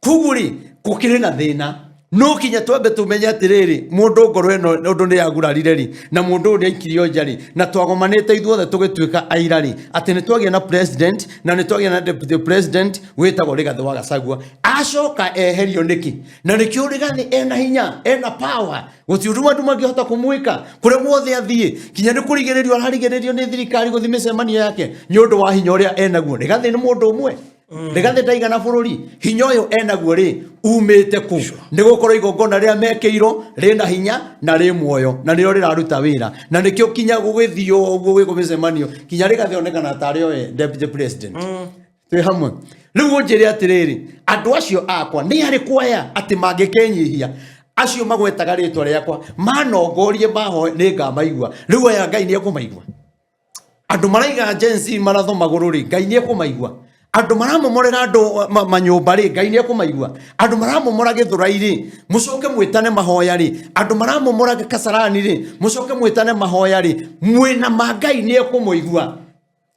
Koguo rĩ, gũkĩrĩ na thĩna, no kinya twambe tũmenye atĩrĩrĩ, mũndũ ngoro ĩno ũndũ nĩ yagurarire rĩ, na mũndũ ũyũ nĩ aikirio nja rĩ, na twagomanĩte ithuothe tũgĩtuĩka aira rĩ, atĩ nĩ twagĩa na president na nĩ twagĩa na deputy president wĩtagwo Rigathĩ wa Gachagua, acoka eherio nĩkĩ? Na nĩkĩo Rigathĩ ena hinya, ena power, gũtirĩ ũndũ andũ mangĩhota kũmwĩka. Kũrĩa guothe athiĩ, kinya nĩ kũrigĩrĩrio ararigĩrĩrio nĩ thirikari gũthiĩ mĩcemanio yake nĩ ũndũ wa hinya ũrĩa enaguo. Rigathĩ nĩ mũndũ ũmwe, Rigathĩ ndaigana bũrũri. Hinya ũyũ enaguo rĩ, umĩte kũ? Nĩ gũkorwo igongona rĩrĩa mekĩirwo rĩna hinya na rĩ muoyo, na nĩrĩo rĩraruta wĩra. Na nĩkĩo kinya gũgĩthiĩ ũguo gwĩkwo mĩcemanio, kinya Rigathĩ onekana tarĩ owe deputy president. Twĩ hamwe rĩu, ũnjĩre atĩrĩrĩ, andũ acio akwa nĩ arĩkũ aya atĩ mangĩkenyihia, acio magwetaga rĩtwa rĩakwa, manongorie, mahoe, nĩ ngamaigua? Rĩu aya Ngai nĩ ekũmaigua? Andũ maraiga Gen Z maratho magũrũ rĩ, Ngai nĩ ekũmaigua? Andũ maramomorera andũ manyũmba rĩ, Ngai nĩ ekũmaigua? Andũ maramomora Gĩthũrai rĩ, mũcoke mwĩtane mahoya rĩ? Andũ maramomora Kasarani rĩ, mũcoke mwĩtane mahoya rĩ? Mwĩna ma Ngai nĩ ekũmũigua?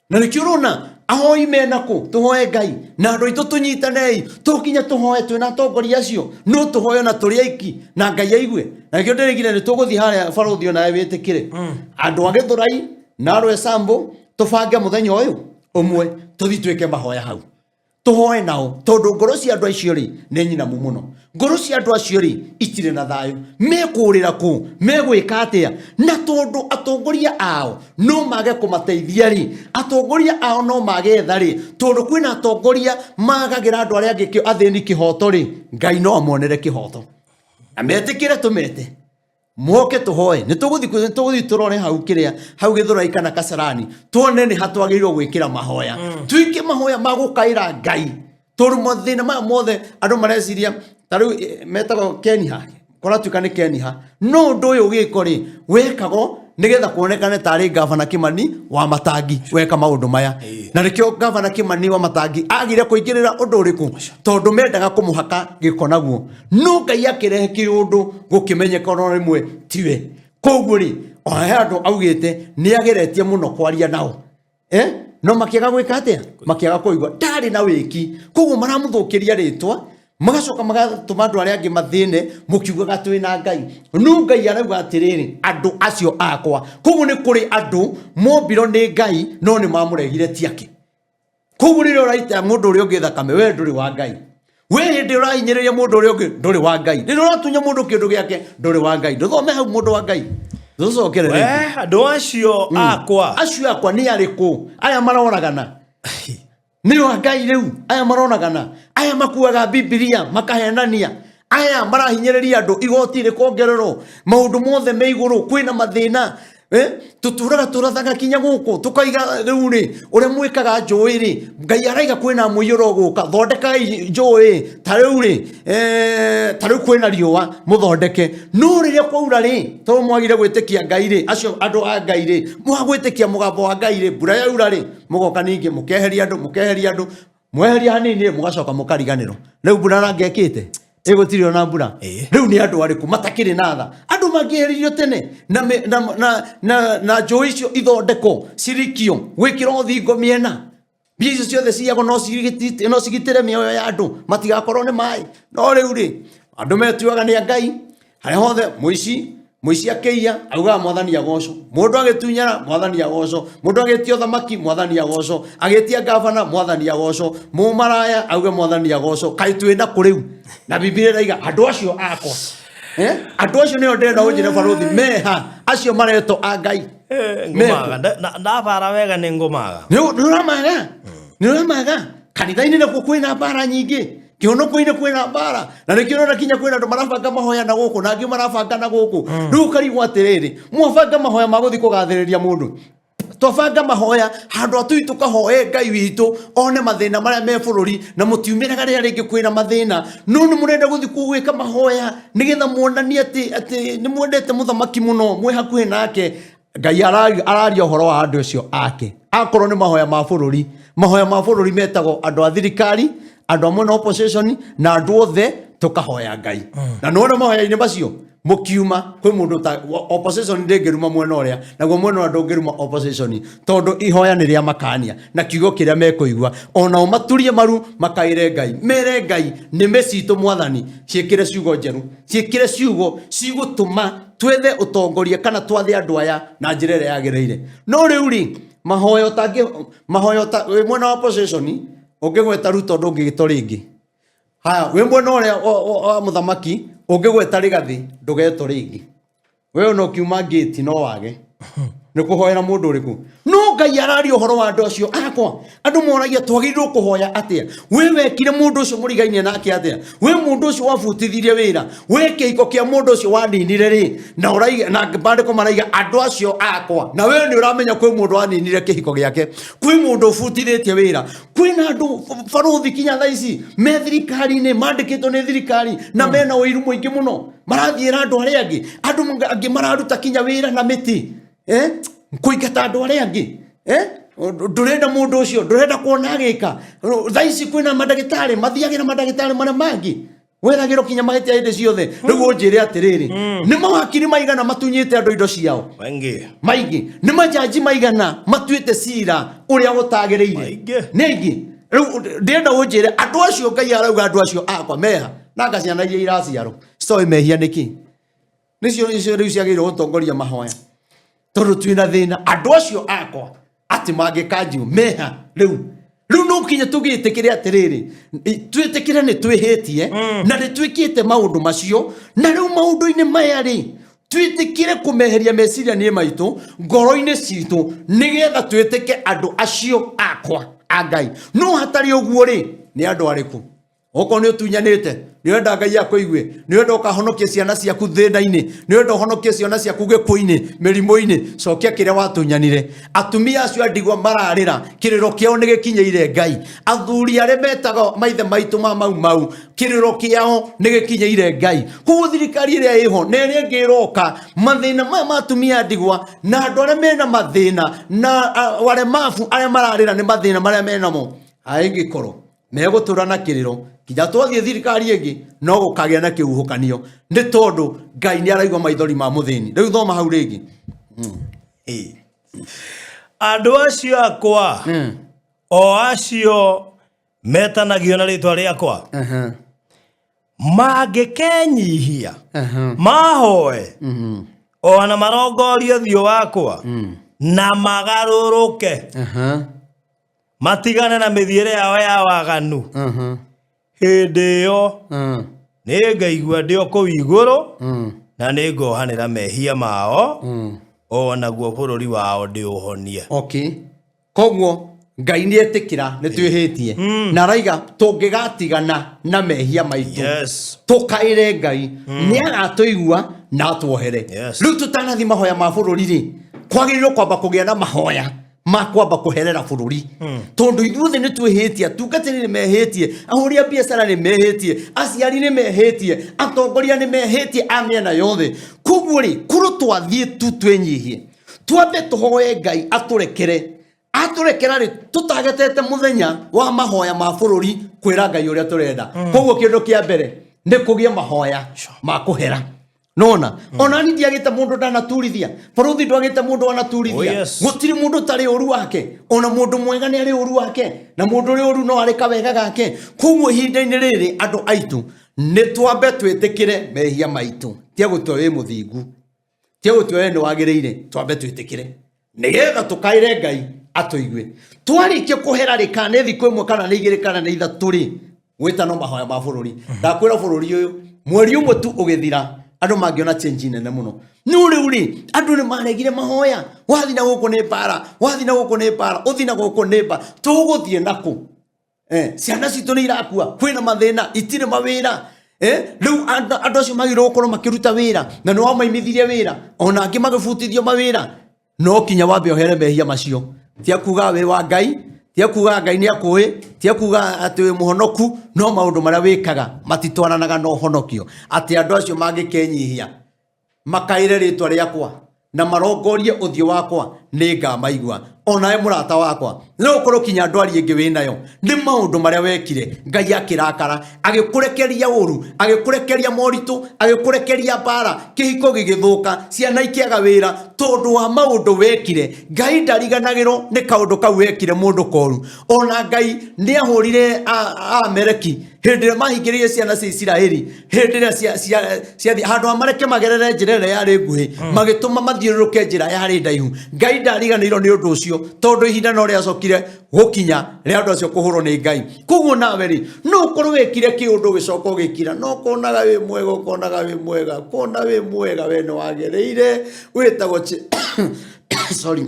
Na nĩkĩo ũrona ahoi mena kũ, tũhoe Ngai na andũ aitũ, tũnyitanei, tũkinya tũhoe twĩna atongoria acio, no tũhoe na tũrĩ aiki na Ngai aigue. Na nĩkĩo ndĩrĩgire nĩ tũgũthiĩ harĩa barũthi, onawe wĩtĩkĩre andũ a Gĩthũrai na andũ Esambo, tũbange mũthenya ũyũ ũmwe tũthiĩ twĩke mahoya hau, tũhoe nao, tondũ ngoro cia andũ acio rĩ nĩ nyinamu mũno. Ngoro cia andũ acio rĩ itirĩ na thayũ. Mekũrĩra kũ? Megwĩka atĩa? Na tondũ atongoria ao no mage kũmateithia rĩ, atongoria ao no mage tha rĩ, tondũ kwĩna atongoria magagĩra andũ arĩa angĩ athĩni kĩhoto rĩ, Ngai no amonere kĩhoto na metĩkĩre. Tũmete moke tũhoe, nĩ tũgũthiĩ tũrore hau kĩrĩa hau Gĩthũrai kana Kasarani, tuone nĩ ha twagĩrĩirwo gwĩkĩra mahoya, tuike mahoya ma gũkaĩra Ngai, tondũ mathĩna maya mothe andũ mareciria ta rĩu metagwo Keniha, kũratuĩka nĩ Keniha, no ũndũ ũyũ ũgĩko rĩ, wekagwo nĩgetha kuonekane tarĩ ngavana Kimani wa Matangi weka maũndũ maya. Na nĩkĩo ngavana Kimani wa Matangi agire kũingĩrĩra ũndũ ũrĩkũ, tondũ mendaga kũmũhaka gĩko naguo, no Ngai akĩrehe kĩũndũ gũkĩmenyeka ona rĩmwe tiwe. Koguo rĩ, ona he andũ augĩte nĩ ageretie mũno kwaria nao, No makĩaga gwĩka atĩa? Makĩaga kũigua, ndarĩ na wĩki. Koguo maramũthũkĩria rĩtwa, magacoka magatũma andũ arĩa angĩ mathĩne, mũkiugaga twĩ na Ngai. No Ngai arauga atĩrĩrĩ, andũ acio akwa. Koguo nĩ kũrĩ andũ mombirwo nĩ Ngai no nĩ mamũregire tiake. Koguo rĩrĩa ũraita mũndũ ũrĩa ũngĩ thakame, we ndũrĩ wa Ngai. We hĩndĩ ũrahinyĩrĩria mũndũ ũrĩa ũngĩ, ndũrĩ wa Ngai. Rĩrĩa ũratunya mũndũ kĩndũ gĩake, ndũrĩ wa Ngai. Ndũthome hau, mũndũ wa Ngai, tũcokere We, rĩngĩ. Andũ acio akwa. Acio akwa nĩ arĩkũ? Aya maroragana nĩ wa Ngai? Rĩu aya maroragana, aya makuaga Bibilia makahenania, aya marahinyĩrĩria andũ, igoti rĩkongererwo, maũndũ mothe me igũrũ, kwĩna mathĩna, tũtũraga tũrathaga kinya gũkũ tũkaiga. Rĩu rĩ, ũrĩa mwĩkaga njũĩ rĩ, Ngai araiga kwĩna mũiyũro gũka, thondekai njũĩ. Ta rĩu rĩ, ta rĩu kwĩna riũa, mũthondeke. No rĩrĩa kwaura rĩ, tondũ mwagire gwĩtĩkia Ngai rĩ, acio andũ a Ngai rĩ, mwagwĩtĩkia mũgambo wa Ngai rĩ, mbura yaura rĩ, mũgoka ningĩ mũkeheria andũ, mũkeheria andũ, mweheria hanini rĩ, mũgacoka mũkariganĩrwo. Rĩu mbura rangekĩte ĩgũtirĩ ona mbura. Rĩu nĩ andũ arĩkũ matakĩrĩ na tha? Andũ mangĩeheririo tene na, na, na, na, na njũĩ icio ithondekwo, cirikio, gwĩkĩrwo thingo mĩena. Mbia icio ciothe ciagwo no cigitĩre mĩoyo ya andũ matigakorwo nĩ maĩ. No rĩu rĩ, andũ metuaga nĩ a Ngai, harĩa hothe mũici mũici akĩiya augaga mwathani agocwo, mũndũ agĩtunyana mwathani agocwo, mũndũ agĩtia ũthamaki mwathani agocwo, agĩtia gavana mwathani agocwo, mũmaraya auge mwathani agocwo. Kaĩ twĩ na kũ rĩu? Na Bibilia ĩraiga andũ acio akwa, andũ acio nĩo ndĩrenda ũnjĩre barũthi meha acio maretwo a Ngai. Ngũmaga. Ndabara wega nĩ ngũmaga. Nĩ ũramaga, nĩ ũramaga. Kanitha-inĩ nakuo kwĩna mbara nyingĩ, kĩhonoko-inĩ kwĩna mbara, na nĩkĩo ũrona kinya kwĩna andũ marabanga mahoya na gũkũ na angĩ marabanga na gũkũ. Rĩu ũkarigwo atĩrĩrĩ, mwabanga mahoya ma gũthiĩ kũgathĩrĩria mũndũ, twabanga mahoya handũ atui tũkahoe Ngai witũ one mathĩna marĩa me bũrũri, na mũtiumĩraga rĩrĩa rĩngĩ kwĩna mathĩna, no nĩ mũrenda gũthiĩ gwĩka mahoya nĩgetha muonanie atĩ nĩ mwendete mũthamaki mũno, mwĩ hakuhĩ nake. Ngai araria ũhoro wa andũ acio ake. Akorwo nĩ mahoya ma bũrũri, mahoya ma bũrũri metagwo andũ a thirikari, andũ a mwena opposition, na andũ othe tũkahoya Ngai. Na nĩwona mahoya-inĩ macio mũkiuma kwĩ mũndũ ta opposition ndĩngĩruma mwena ũrĩa, naguo mwena ũrĩa ndũngĩruma opposition, tondũ ihoya nĩ rĩa makania na kiugo kĩrĩa mekũigua. Onao maturie maru makaĩre Ngai, mere Ngai nĩme citũ mwathani, ciĩkĩre ciugo njerũ, ciĩkĩre ciugo cigũtũma twethe ũtongoria kana twathe andũ aya na njĩra ĩrĩa yagĩrĩire. No rĩu rĩ, mahoya ũtangĩ, mahoya ũta, wĩ mwena wa opposition ũngĩgweta Ruto ndũngĩgĩtwo rĩngĩ. Haya, wĩ mwena ũrĩa wa mũthamaki ũngĩgweta Rigathi ndũgetwo rĩngĩ. We ona ũkiuma ngĩti no wage nĩ kũhoera mũndũ ũrĩkũ. No Ngai araria ũhoro wa andũ acio akwa. Andũ moragia twagĩrĩirwo kũhoya atĩa? We wekire mũndũ ũcio mũrigainie nake atĩa? We mũndũ ũcio wabutithirie wĩra, we kĩhiko kĩa mũndũ ũcio waninire rĩ, na ũraiga, na maandĩko maraiga andũ acio akwa. Na we nĩ ũramenya kwĩ mũndũ waninire kĩhiko gĩake, kwĩ mũndũ ũbutithĩtie wĩra, kwĩna andũ barũthi kinya thaa ici me thirikari-inĩ mandĩkĩtwo nĩ thirikari na mena ũiru mũingĩ mũno, marathiĩra andũ arĩa angĩ, andũ angĩ mararuta kinya wĩra na mĩtĩ, kũingata andũ arĩa angĩ, ndũrenda mũndũ ũcio, ndũrenda kuona agĩka. Thaa ici kwĩna mandagĩtarĩ mathiagĩra mandagĩtarĩ marĩa mangĩ, weragĩrwo kinya mahĩtia hĩndĩ ciothe. Rĩu ũnjĩre atĩrĩrĩ, nĩ mawakiri maigana matunyĩte andũ indo ciao? Maingĩ. Maingĩ. Nĩ majaji maigana matuĩte cira ũrĩa ũtagĩrĩire? Maingĩ. Nĩ aingĩ. Rĩu ndĩrenda ũnjĩre andũ acio Ngai arauga andũ acio akwa meha, na anga ciana iria iraciarwo citoĩ mehia nĩkĩ? Nĩcio icio rĩu ciagĩrĩirwo gũtongoria mahoya, tondũ twĩna thĩna. Andũ acio akwa atĩ mangĩkanjio meha rĩu. Rĩu no nginya tũgĩtĩkĩre atĩrĩrĩ, twĩtĩkĩre nĩ twĩhĩtie na nĩ twĩkĩte maũndũ macio, na rĩu maũndũ-inĩ maya rĩ, twĩtĩkĩre kũmeheria meciria-inĩ maitũ, ngoro-inĩ citũ, nĩgetha twĩtĩke andũ acio akwa a Ngai. No hatarĩ ũguo rĩ, nĩ andũ arĩkũ? Okorwo nĩ ũtunyanĩte, nĩ ũrenda Ngai akũigue, nĩ ũrenda ũkahonokia ciana ciaku thĩna-inĩ, nĩ ũrenda ũhonokie ciana ciaku gĩkuũ-inĩ, mĩrimũ-inĩ, cokia kĩrĩa watunyanire. Atumia acio a ndigwa mararĩra, kĩrĩro kĩao nĩ gĩkinyĩire Ngai. Athuri arĩa metagwo maithe maitũ ma Mau Mau, kĩrĩro kĩao nĩ gĩkinyĩire Ngai. Koguo thirikari ĩrĩa ĩho na ĩrĩa ĩngĩ ĩroka, mathĩna maya ma atumia a ndigwa na andũ arĩa mena mathĩna na aremabu arĩa mararĩra nĩ mathĩna marĩa menamo, aingĩkorwo megũtũra na kĩrĩro nginya twathiĩ thirikari ĩngĩ, no gũkagĩa na kĩhuhũkanio, nĩ tondũ Ngai nĩ araigua maithori ma mũthĩni. Rĩu thoma hau rĩngĩ. Andũ acio akwa, o acio metanagio na rĩtwa rĩakwa, mangĩkenyihia, mahoe, o na marongorie ũthiũ wakwa, na magarũrũke, matigane na mĩthiĩre yao ya waganu, hĩndĩ ĩyo nĩngaigua ndĩ o kũu igũrũ, na nĩngohanĩra mehia mao, o naguo bũrũri wao ndĩũhonie. Okay. Koguo Ngai nĩ etĩkĩra nĩ twĩhĩtie, na araiga tũngĩgatigana na mehia maitũ, tũkaĩre Ngai, nĩ agatũigua na atuohere. Rĩu tũtanathi mahoya ma bũrũri rĩ, kwagĩrĩirwo kwamba kũgĩa na mahoya ma kwamba kũherera bũrũri, tondũ ithuothe nĩ twĩhĩtie. Atungatĩri nĩ mehĩtie, ahũri a biacara nĩ mehĩtie, aciari nĩ mehĩtie, atongoria nĩ mehĩtie a mĩena yothe. Koguo rĩ, kũrũ twathiĩ tu twĩnyihie, twambe tũhoe Ngai atũrekere. Atũrekera rĩ, tũtagetete mũthenya wa mahoya ma bũrũri kwĩra Ngai ũrĩa tũrenda. Koguo kĩndũ kĩa mbere nĩ kũgĩa mahoya ma kũhera. Nona ona ni ndiagĩte mũndũ ndanaturithia, baruthi ndwagĩte mũndũ wanaturithia. Oh, yes. Gũtirĩ mũndũ ũtarĩ ũru wake, ona mũndũ mwega nĩ arĩ ũru wake, na mũndũ ũrĩ ũru no arĩ kawega gake. Koguo ihinda-inĩ rĩrĩ andũ aitũ nĩ twambe twĩtĩkĩre mehia maitũ, tia gũtua wĩ mũthingu, tia gũtua we nĩ wagĩrĩire, twambe twĩtĩkĩre nĩgetha tũkaĩre Ngai atũigue. Twarĩkia kũhera rĩ, kana nĩ thikũ ĩmwe kana nĩ igĩrĩ kana nĩ ithatũ rĩ, gwĩtano mahoya ma bũrũri. Ndakwĩra bũrũri ũyũ mweri ũmwe tu ũgĩthira andũ mangĩona change nene mũno. No rĩu rĩ, andũ nĩ maregire mahoya, wathi na gũkũ nĩ mbara, wathi na gũkũ nĩ mbara, ũthi na gũkũ nĩ mbara, tũgũthiĩ nakũ? Ciana citũ nĩ irakua, kwĩna mathĩna, itirĩ mawĩra. Rĩu andũ acio magĩrĩirwo gũkorwo makĩruta wĩra, na nĩ wamaimithirie wĩra, ona angĩ magĩbutithio mawĩra. No kinya wambe ũhere mehia macio. Tia kuga wĩ wa Ngai, tia kuga Ngai nĩ akũĩ, tia kuga atĩ wĩ mũhonoku, no maũndũ marĩa wĩkaga matitwaranaga na ũhonokio. Atĩ andũ acio mangĩkenyihia makaĩre rĩtwa rĩakwa na marongorie ũthiũ wakwa, nĩ ngamaigua. Onawe mũrata wakwa, no ũkorwo kinya ndwari ĩngĩ wĩnayo nĩ maũndũ marĩa wekire, Ngai akĩrakara, agĩkũrekeria ũru, agĩkũrekeria moritũ, agĩkũrekeria mbara, kĩhiko gĩgĩthũka, ciana ikĩaga wĩra tondũ wa maũndũ wekire. Ngai ndariganagĩrwo nĩ kaũndũ kau wekire mũndũ koru. Ona Ngai nĩ ahũrire Aamaleki hĩndĩ ĩrĩa mahingĩrĩirie ciana cia Isiraeli, hĩndĩ ĩrĩa ciathiĩ handũ ha mareke magerere njĩra ĩrĩa yarĩ nguhĩ, magĩtũma mathiũrũrũke njĩra yarĩ ndaihu. Ngai ndariganĩirwo nĩ ũndũ ũcio, tondũ ihinda no rĩacokire gũkinya rĩa andũ acio kũhũrwo nĩ Ngai. Koguo nawe rĩ, no ũkorwo wekire kĩũndũ ũgĩcoka ũgĩkira, no ũkonaga wĩ mwega, ũkonaga wĩ mwega, ũkona wĩ mwega, we nĩ wagĩrĩire, wĩtagwo sorry,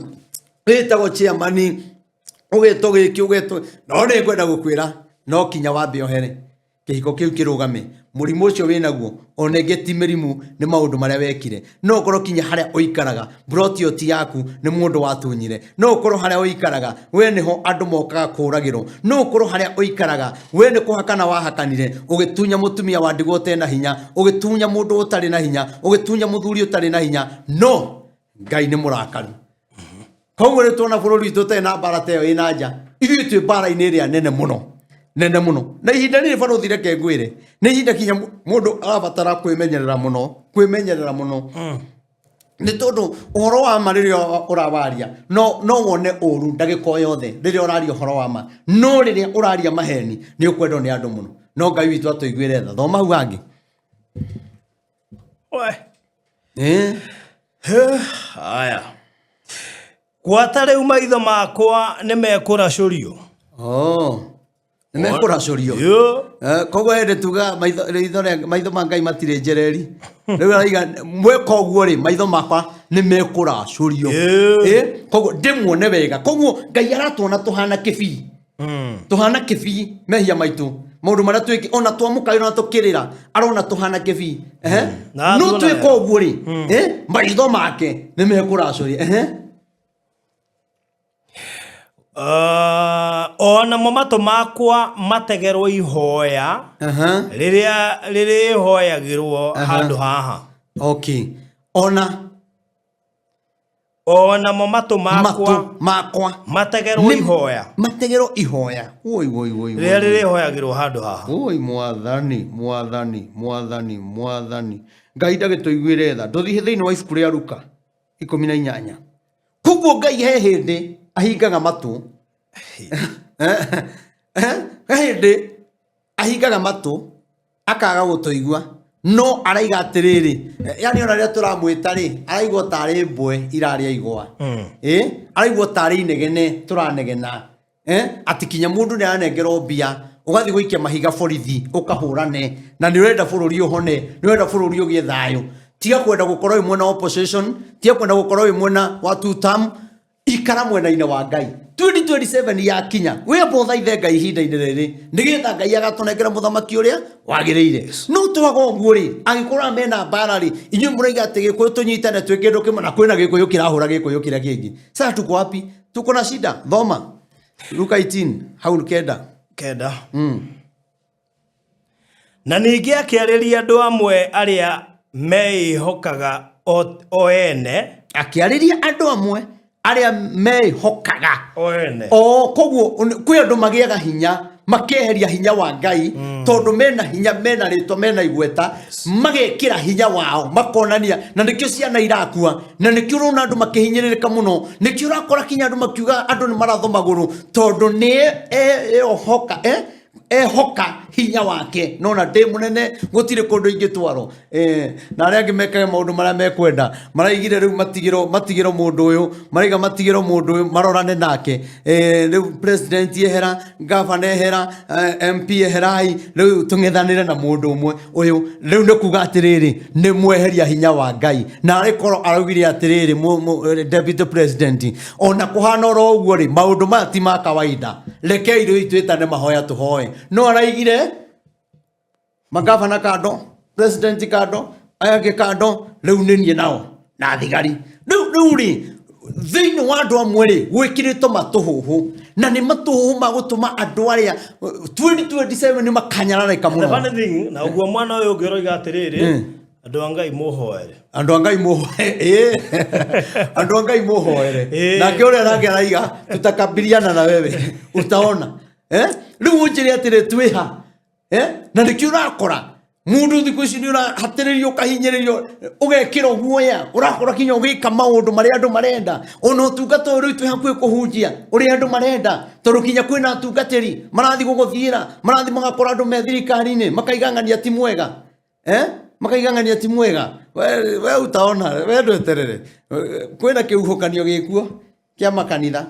wĩtagwo chairman, ũgetwo gĩkĩ, ũgetwo, no nĩ ngwenda gũkwĩra no kinya wambe ohere kĩhiko kĩu kĩrũgame, mũrimũ ũcio wĩnaguo ona ĩngĩ ti mĩrimũ, nĩ maũndũ marĩa wekire. No ũkorwo kinya harĩa ũikaraga broti ĩyo ti yaku, nĩ mũndũ watunyire. No ũkorwo harĩa ũikaraga we nĩho andũ mokaga kũragĩrwo. No ũkorwo harĩa ũikaraga we nĩ kũhakana wahakanire, ũgĩtunya mũtumia wa ndigwa ũtarĩ na hinya, ũgĩtunya mũndũ ũtarĩ na hinya, ũgĩtunya mũthuri ũtarĩ na hinya. No Ngai nĩ mũrakaru. Koguo rĩ, tuona bũrũri witũ ũtarĩ na mbara ta ĩyo ĩna nja, ithuĩ twĩ mbara-inĩ ĩrĩa nene mũno, nene mũno. Na ihinda rĩrĩ barũthi, reke ngwĩre, nĩ ihinda kinya mũndũ arabatara kwĩmenyerera mũno, kwĩmenyerera mũno. Nĩ tondũ ũhoro wa ma rĩrĩa ũrawaria, no wone ũru ndagĩka o yothe rĩrĩa ũraria ũhoro wa ma. No rĩrĩa ũraria maheni, nĩ ũkwendwo nĩ andũ mũno. No Ngai witũ atũiguĩre tha. Thoma hau hangĩ. We. Haya. Gwata rĩu maitho makwa nĩ mekũracũrio. Oh. Nĩ mekũracũrio. Yo. Koguo hĩndĩ tuga maitho ritho rĩa maitho ma Ngai matirĩ njereri. Rĩu araiga mweka ũguo rĩ, maitho makwa nĩ mekũracũrio. Koguo ndĩmuone wega. Koguo Ngai aratuona tũhana kĩbii. Tũhana kĩbii mehia maitũ, maũndũ marĩa twĩki, ona twamũkaĩra na tũkĩrĩra, arona tũhana kĩbii. Na No atuona twĩka wega. ũguo rĩ, maitho make nĩ mekũracũria. Ona mo matũ makwa mategerwo ihoya rĩrĩa rĩrĩhoyagĩrwo handũ haha. Okay. Ona Ona mo matũ makwa matũ makwa mategerwo ihoya mategerwo ihoya. Woi woi woi. Rĩrĩa rĩrĩhoyagĩrwo handũ haha. Woi mwathani, mwathani, mwathani, mwathani. Ngai ndagĩtũiguĩre tha. Ndũthiĩ thĩinĩ wa ibuku rĩa Luka 18. Koguo Ngai he hĩndĩ ahingaga matũ. He hĩndĩ ahingaga matũ akaga gũtũigua, no araiga atĩrĩrĩ, yani ona rĩrĩa tũramwĩta rĩ, araigua tarĩ mbwe irarĩa igwa. Araigua tarĩ inegene tũranegena. Atĩ kinya mũndũ nĩ aranengerwo mbia, ũgathiĩ gũikia mahiga borithi, ũkahũrane, na nĩ ũrenda bũrũri ũhone, nĩ ũrenda bũrũri ũgĩe thayũ. Tiga kwenda gũkorwo wĩ mwena wa opposition, tiga kwenda gũkorwo wĩ mwena wa two term, ikara mwena-inĩ wa Ngai. 2027 yakinya, wĩamba ũthaithe Ngai ihinda-inĩ rĩrĩ, nĩgetha Ngai agatũnengera mũthamaki ũrĩa wagĩrĩire. No twaga ũguo rĩ, angĩkorwo mena mbara rĩ, inyuĩ mũraiga atĩ Gĩkũyũ tũnyitane twĩ kĩndũ kĩmwe, na kwĩna Gĩkũyũ kĩrahũra Gĩkũyũ kĩrĩa kĩngĩ. Sasa tuko wapi? Tuko na shida. Thoma Luka 18 hau kenda. Kenda. Na ningĩ akĩarĩria andũ amwe arĩa meĩhokaga o ene. Akĩarĩria andũ amwe arĩa meĩhokaga o ene. O koguo kwĩ andũ magĩaga hinya, makeheria hinya wa Ngai. Tondũ mena hinya, mena rĩtwa, mena igweta, magekĩra hinya wao makonania, na nĩkĩo ciana irakua, na nĩkĩo ũrona andũ makĩhinyĩrĩrĩka mũno, nĩkĩo ũrakora kinya andũ makiuga andũ nĩ marathwo magũrũ, tondũ nĩ ehoka ehoka hinya wake. Nona ndĩ mũnene, gũtirĩ kũndũ ingĩtwarwo. Na arĩa angĩ mekage maũndũ marĩa mekwenda. Maraigire rĩu matigĩrwo mũndũ ũyũ, maraiga matigĩrwo mũndũ ũyũ marorane nake. Rĩu president ehera, gavana ehera, MP eherai, rĩu tũng'ethanĩre na mũndũ ũmwe ũyũ. Rĩu nĩ kuga atĩrĩrĩ, nĩ mweheria hinya wa Ngai. Na arĩ korwo araugire atĩrĩrĩ, deputy president, ona kũhana oro ũguo rĩ, maũndũ maya ti ma kawaida, rekei rĩu twĩtane mahoya tũhoe. No araigire magavana kando, president kando, aya angĩ kando, rĩu nĩ niĩ nao na thigari. Rĩu rĩ, thĩinĩ wa andũ amwe rĩ, gwĩkĩrĩtwo matũhũhũ, na nĩ matũhũhũ ma gũtũma andũ arĩa 2027 nĩ makanyararĩka The mũno. funny thing, na ũguo mwana ũyũ ũngĩ ũroiga atĩrĩrĩ, andũ a Ngai mũhoere. Andũ a Ngai mũhoere, andũ a Ngai mũhoere. Nake ũrĩa nake araiga tutakabiliana na wewe utaona. Rĩu ũnjĩre atĩrĩ, twĩha? Na nĩkĩo ũrakora mũndũ thikũ ici nĩ ũrahatĩrĩrio, ũkahinyĩrĩrio, ũgekĩrwo guoya, ũrakora kinya ũgĩka maũndũ marĩa andũ marenda. Ona ũtungata ũyũ rĩu twĩ hakuhĩ kũhunjia ũrĩa andũ marenda, tondũ kinya kwĩna atungatĩri marathiĩ gũgũthiĩra, marathiĩ magakora andũ me thirikari-inĩ makaiga ng'ania ti mwega. Makaiga ng'ania ti mwega. We utaona, we ndweterere. Kwĩna kĩhuhũkanio gĩkuo kĩa makanitha.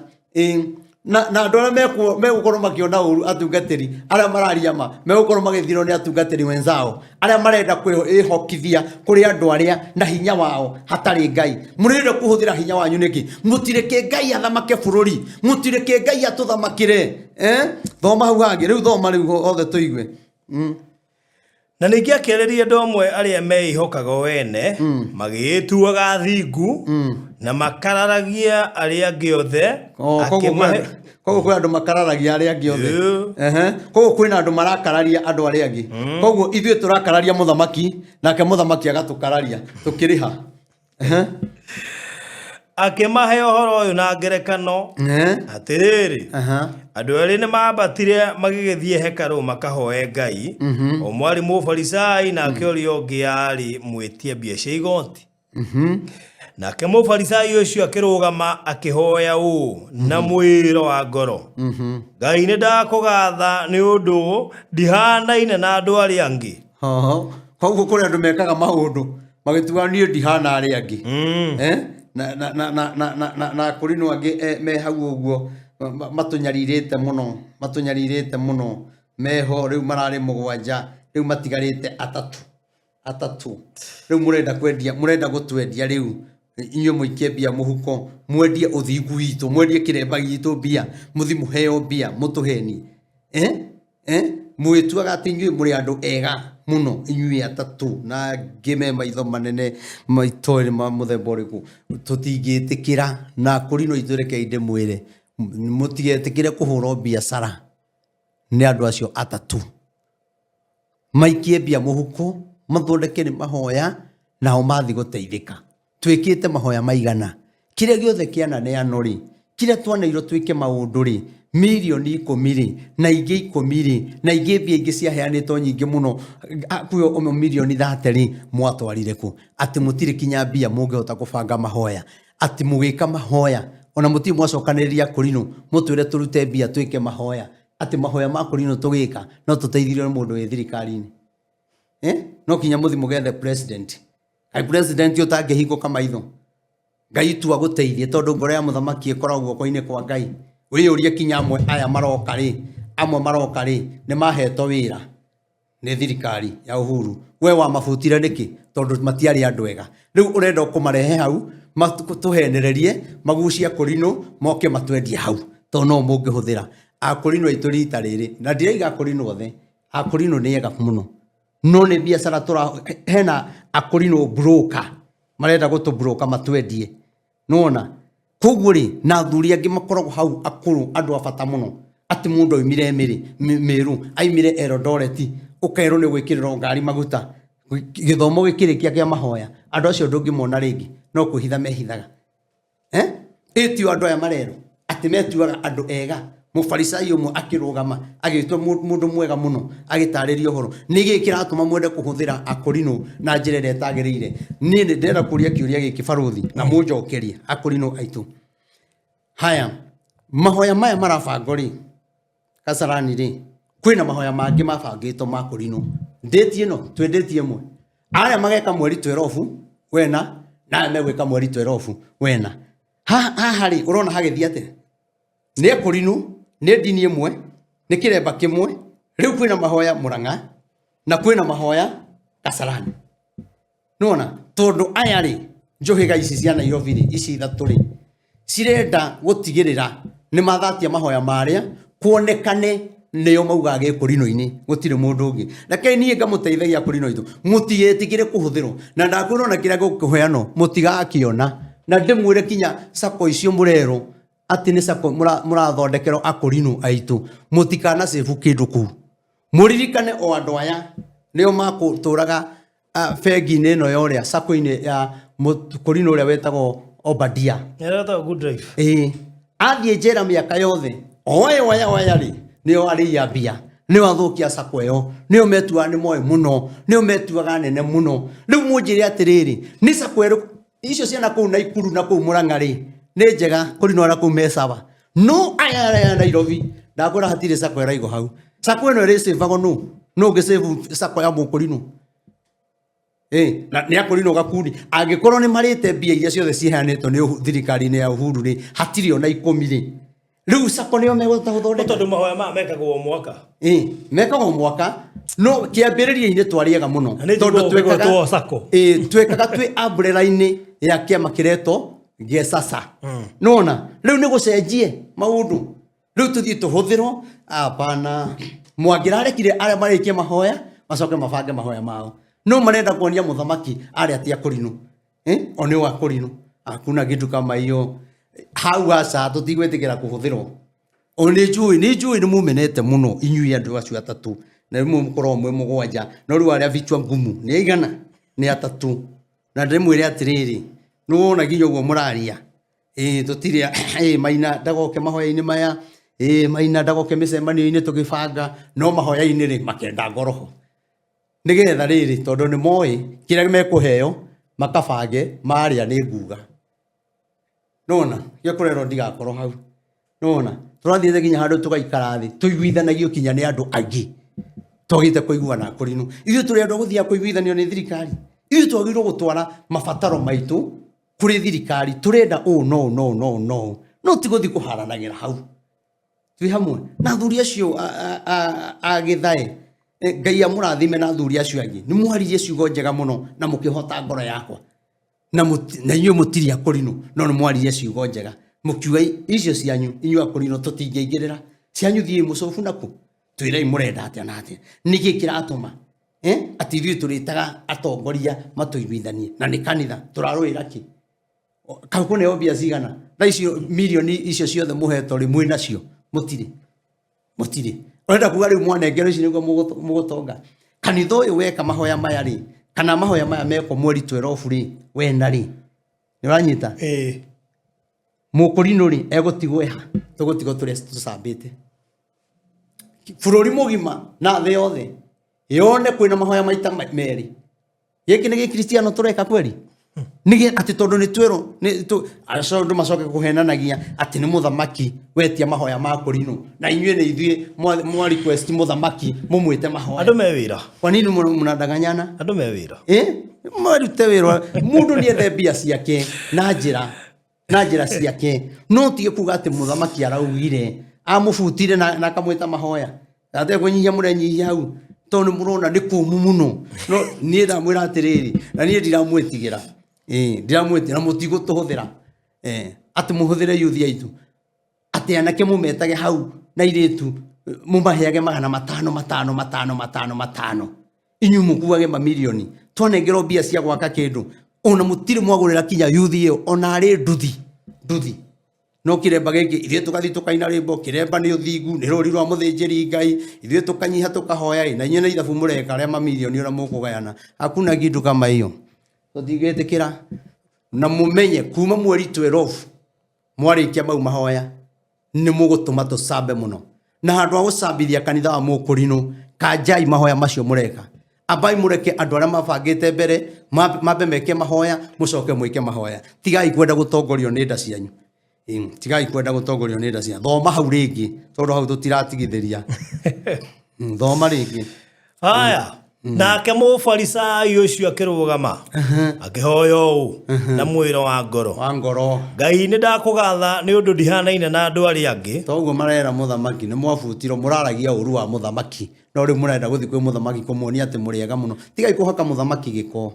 Na andũ arĩa megũkorwo makĩona ũru atungatĩri arĩa mararia ma, megũkorwo magĩthirwo nĩ atungatĩri wenzao arĩa marenda kwĩhokithia kũrĩ andũ arĩa na hinya wao hatarĩ Ngai. Mũrenda kũhũthĩra hinya wanyu nĩkĩ? Mũtireke Ngai athamake bũrũri, mũtireke Ngai atũthamakĩre. Thoma hau hangĩ rĩu, thoma rĩu othe tũigue. Na ningĩ akĩarĩria andũ amwe arĩa meĩhokaga o ene, magĩĩtuaga athingu, na makararagia arĩa angĩ othe. Oh, koguo koguo kwĩ andũ makararagia arĩa angĩ othe. Koguo kwĩna andũ marakararia andũ arĩa angĩ. Koguo ithuĩ tũrakararia mũthamaki, nake mũthamaki agatũkararia tũkĩrĩha. Akĩmahe ũhoro ũyũ na ngerekano, atĩrĩrĩ, andũ erĩ nĩ mambatire magĩgĩthiĩ hekarũ makahoe Ngai, ũmwe arĩ Mũfarisai, nake ũrĩa ũngĩ aarĩ mwĩtia mbia cia igoti. Nake Mũfarisai ũcio akĩrũgama akĩhoya ũũ na mwĩĩro wa ngoro, Ngai, nĩ ndakũgatha nĩ ũndũ ndihanaine na andũ arĩa angĩ. Koguo kũrĩ andũ mekaga maũndũ magĩtuga niĩ ndihana arĩa angĩ. Na akũrinũ angĩ me hau ũguo matũnyarirĩte mũno, matũnyarirĩte mũno, meho rĩu mararĩ 7, rĩu matigarĩte atatũ. Rĩu mũrenda kwendia, mũrenda gũtwendia rĩu inyuĩ mũikie mbia mũhuko, mwendie ũthingu witũ, mwendie kĩremba gitũ mbia, mũthi mũheo mbia, mũtũhenie. Mwĩtuaga atĩ inyuĩ mũrĩ andũ ega mũno, inyuĩ atatũ, na angĩ me maitho manene maitoĩ ma mũthemba ũrĩkũ. Tũtingĩtĩkĩra, na akũrinũ aitũ rekei ndĩmwĩre, mũtigetĩkĩre kũhũrwo biacara nĩ andũ acio atatũ. Maikie mbia mũhuko, mathondeke nĩ mahoya, nao mathiĩ gũteithĩka. Twĩkĩte mahoya maigana. Kĩrĩa gĩothe kĩananeanwo rĩ, kĩrĩa twaneirwo twĩke maũndũ rĩ, mirioni 10 rĩ, na ingĩ 10 rĩ, na ingĩ mbia ingĩ ciaheanĩtwo nyingĩ mũno, hakuhĩ o mirioni 30 rĩ, mwatwarire kũ? Atĩ mũtirĩ kinya mbia mũngĩhota kũbanga mahoya. Atĩ mũgĩka mahoya, ona mũtirĩ mwacokanĩrĩria akũrinũ, mũtwĩre tũrute mbia twĩke mahoya. Atĩ mahoya ma akũrinũ tũgĩka, no tũteithirio nĩ mũndũ wĩ thirikari-inĩ. No kinya mũthi mũgethe president. Kaĩ president ũtangĩhingũka maitho? Ngai tu agũteithie, tondũ ngoro ya mũthamaki ĩkoragwo guoko-inĩ kwa Ngai. Wĩyũrie kinya amwe aya maroka rĩ, amwe maroka rĩ, nĩ mahetwo wĩra nĩ thirikari ya Uhuru. We wamabutire nĩkĩ? Tondũ matiarĩ andũ ega. Rĩu ũrenda kũmarehe hau, tũhenererie, magucie akũrinũ, moke matwendie hau, tondũ no mũngĩhũthĩra. Akũrinũ aitũ rita rĩrĩ, na ndiraiga akũrinũ othe, akũrinũ nĩ ega mũno. No nĩ biacara tũra, hena akũrinũ broker, marenda gũtũ broker matwendie. Nĩwona? Koguo rĩ, na athuri angĩ makoragwo hau akũrũ, andũ a bata mũno. Atĩ mũndũ aumire Mĩrũ, aumire Eldoret, ũkerwo nĩ gwĩkĩrĩrwo ngari maguta. Gĩthomo gĩkĩrĩkia kĩa mahoya, andũ acio ndũngĩmona rĩngĩ, no kwĩhitha mehithaga. Ĩtio andũ aya marerwo, atĩ metuaga andũ ega, Mũfarisai ũmwe akĩrũgama agĩtua mũndũ mwega mũno, agĩtarĩria ũhoro nĩ gĩĩ kĩratũma mwende kũhũthĩra akũrinũ na njĩra ĩrĩa ĩtagĩrĩire. Niĩ nĩ ndĩrenda kũria kĩũria gĩkĩ barũthi, na mũnjokerie akũrinũ aitũ. Haya mahoya maya marabangwo rĩ Kasarani rĩ, kwĩna mahoya mangĩ mabangĩtwo ma kũrinũ ndĩti ĩno twĩ ndĩti ĩmwe, arĩa mageka mweri 12 wena na aya megwĩka mweri 12 wena. Haha rĩ, ũrona hagĩthiĩ atĩa? Nĩ akũrinũ, nĩ ndini ĩmwe, nĩ kĩremba kĩmwe. Rĩu kwĩna mahoya Mũrang'a na kwĩna mahoya Kasarani. Nĩwona tondũ aya rĩ, njũhĩga ici cia Nairobi rĩ, ici ithatũ rĩ, cirenda gũtigĩrĩra nĩ mathatia mahoya marĩa kuonekane nĩo maugaga gĩkũrinũ-inĩ, gũtirĩ mũndũ ũngĩ. Rekei niĩ ngamũteithagia akũrinũ aitũ, mũtigetigĩre kũhũthĩrwo, na ndakwĩra ona kĩrĩa gũkũheanwo mũtigakĩona, na ndĩmwĩre kinya sacco icio mũrerwo atĩ nĩ sacco mũrathondekerwo akũrinũ aitũ, mũtikana save kĩndũ kũu. Mũririkane o andũ aya nĩo makũtũraga bengi-inĩ ĩno ya ũrĩa sacco-inĩ ya mũkũrinũ ũrĩa wetagwo Obadia. Nĩaretagwo Good Life. Ĩĩ, athiĩ njera mĩaka yothe, oya oya oya rĩ, nĩo arĩia mbia, nĩo athũkia sacco ĩyo, nĩo metuaga nĩ moĩ mũno, nĩo metuaga nene mũno. Rĩu mũnjĩre atĩrĩrĩ, nĩ sacco ĩrĩkũ icio ciana kũu Naikuru na kũu Murang'a rĩ, nĩ njega kũrinwo na kũu me sawa. No aya aya Nairobi, ndakwĩra hatirĩ sacco ĩraigwo hau. Sacco ĩno ĩrĩcĩvagwo nũ? Nũ ũngĩcĩvu sacco ya mũkũrinũ? Na nĩ akũrinũ gakundi angĩkorwo nĩ marĩte mbia iria ciothe ciheanĩtwo nĩ thirikari-inĩ ya Uhuru rĩ, hatirĩ ona 10 rĩ. Rĩu sacco nĩo megũhota gũthondeka. Tondũ mahoya maya mekagwo o mwaka. Ĩĩ, mekagwo mwaka, no kĩambĩrĩria-inĩ twarĩaga mũno. Na nĩ Tondũ njiguaga ũkĩgwetwo sacco. Ĩĩ, twekaga twĩ umbrella-inĩ ya kĩama kĩretwo Gesasa. Nĩwona rĩu nĩ gũcenjie maũndũ, rĩu tũthiĩ tũhũthĩrwo. Hapana, mwangĩrarekire arĩa marĩkie mahoya macoke mabange mahoya mao, no marenda kuonia mũthamaki arĩa ti akũrinũ. O nĩ akũrinũ, hakuna kitu kama hiyo hau. Aca, tũtigwĩtĩkĩra kũhũthĩrwo. O nĩ njũĩ, nĩ njũĩ nĩ mũmenete mũno inyuĩ andũ acio atatũ, na rĩmwe mũkoragwo mwĩ mũgwanja, no rĩu arĩa vichwa ngumu nĩ aigana? Nĩ atatũ. Na ndĩmwĩre atĩrĩrĩ, nĩ wona nginya ũguo mũraria, ĩĩ tũtirĩ ĩĩ Maina ndagoke mahoya-inĩ maya, ĩĩ Maina ndagoke mĩcemanio-inĩ tũgĩbanga, no mahoya-inĩ rĩ makenda ngoroho, nĩgetha rĩrĩ, tondũ nĩ moĩ kĩrĩa mekũheo makabange marĩa nĩ nguga. Nona gĩa kũrerwo ndigakorwo hau. Nona tũrathiĩte nginya handũ tũgaikara thĩ tũiguithanagio kinya nĩ andũ angĩ, twagĩte kũiguana kũrinũ. Ithuĩ tũrĩ andũ a gũthiaga kũiguithanio nĩ thirikari? Ithuĩ twagĩrĩirwo gũtwara mabataro maitũ kũrĩ thirikari, tũrenda ũũ no no no no no ti gũthiĩ kũharanagĩra hau. Twĩ hamwe na athuri acio a Gĩthae. Ngai amũrathime na athuri acio angĩ, nĩ mwaririe ciugo njega mũno na mũkĩhota ngoro yakwa. Na na inyuĩ mũtirĩ akũrinũ, no nĩ mwaririe ciugo njega mũkiuga icio cianyu inyuĩ akũrinũ tũtingĩingĩrĩra cianyu, thiĩ mũcobu naku twĩrei mũrenda atĩa na atĩa, nĩkĩ kĩratũma atĩ ithuĩ tũrĩtaga atongoria matũiguithanie na nĩ kanitha tũrarũĩra kĩ? Kau kũneo mbia cigana thaa icio? Mirioni icio ciothe mũhetwo rĩ, mwĩ nacio? Mũtirĩ, mũtirĩ. Ũrenda kuga rĩu mwanengero ici nĩguo mũgũtonga kanitha ũyũ? Weka mahoya maya rĩ, kana mahoya maya mekwo mweri 12 rĩ, wena rĩ, nĩ ũranyita? Ĩĩ. Mũkũrinũ rĩ, egũtigwo eha, tũgũtigwo tũrĩa tũcambĩte bũrũri mũgima na thĩ yothe yone kwĩna mahoya maita merĩ. Gĩkĩ nĩ gĩkristiano tũreka kweri? Nĩ atĩ tondũ nĩ twĩrwo acio andũ macoke kũhenanagia atĩ nĩ mũthamaki wetia mahoya ma kũrinũ, na inyuĩ nĩ ithuĩ mwa request mũthamaki mũmwĩte mahoya. Andũ me wĩra. Kwa nini mnadanganyana? Andũ me wĩra. Marute wĩra, mũndũ nĩ ethe mbia ciake na njĩra ciake, no tige kuga atĩ mũthamaki araugire amũbutire na akamwĩta mahoya ate kũnyihia mũrenyihia hau, tondũ nĩ mũrona nĩ kũmũ mũno. No niĩ ndamwĩra atĩrĩrĩ, na niĩ ndiramwĩtigĩra, ĩĩ ndiramwĩtigĩra, mũtigũtũhũthĩra atĩ mũhũthĩre yuthi aitũ, atĩ anake mũmetage hau na irĩtu mũmaheage 500 5 5 5 5, inyuĩ mũkuage mamirioni. Twanengerwo mbia cia gwaka kĩndũ, ona mũtirĩ mwagũrĩra kinya yuthi ĩyo ona arĩ nduthi nduthi. No kĩremba gĩkĩ ithuĩ tũgathiĩ tũkaina rwĩmbo, kĩremba nĩ ũthingu, nĩ rũri rwa mũthĩnjĩri Ngai, ithuĩ tũkanyiha tũkahoya ĩ, na inyuĩ na ithabu mũreka arĩa mamirioni ũrĩa mũkũgayana. Hakuna kitu kama hiyo, tũtingĩtĩkĩra. Na mũmenye kuma mweri 12 mwarĩkia mau mahoya. Nĩ mũgũtũma tũcambe mũno. Na handũ ha gũcambithia kanitha wa Mũkũrinũ, kanjai mahoya macio mũreka. Ambai mũreke andũ arĩa mabangĩte mbere mambe meke mahoya, mũcoke mwĩke mahoya. Tigai kwenda gũtongorio nĩ nda cianyu. Tigai kwenda gũtongorio nĩ nda cianyu. Thoma hau rĩngĩ, tondũ hau tũtiratigithĩria. Thoma rĩngĩ. Haya, nake mũfarisai ũcio akĩrũgama akĩhoya ũũ na mwĩro wa ngoro, Wa ngoro. Ngai, nĩ ndakũgatha nĩ ũndũ ndihanaine na andũ arĩa angĩ. Toguo marera mũthamaki, nĩ mwabutirwo mũraragia ũru wa mũthamaki. No rĩu mũrenda gũthiĩ kwĩ mũthamaki kũmuonia atĩ mũrĩ ega mũno. Tigai kũhaka mũthamaki gĩko.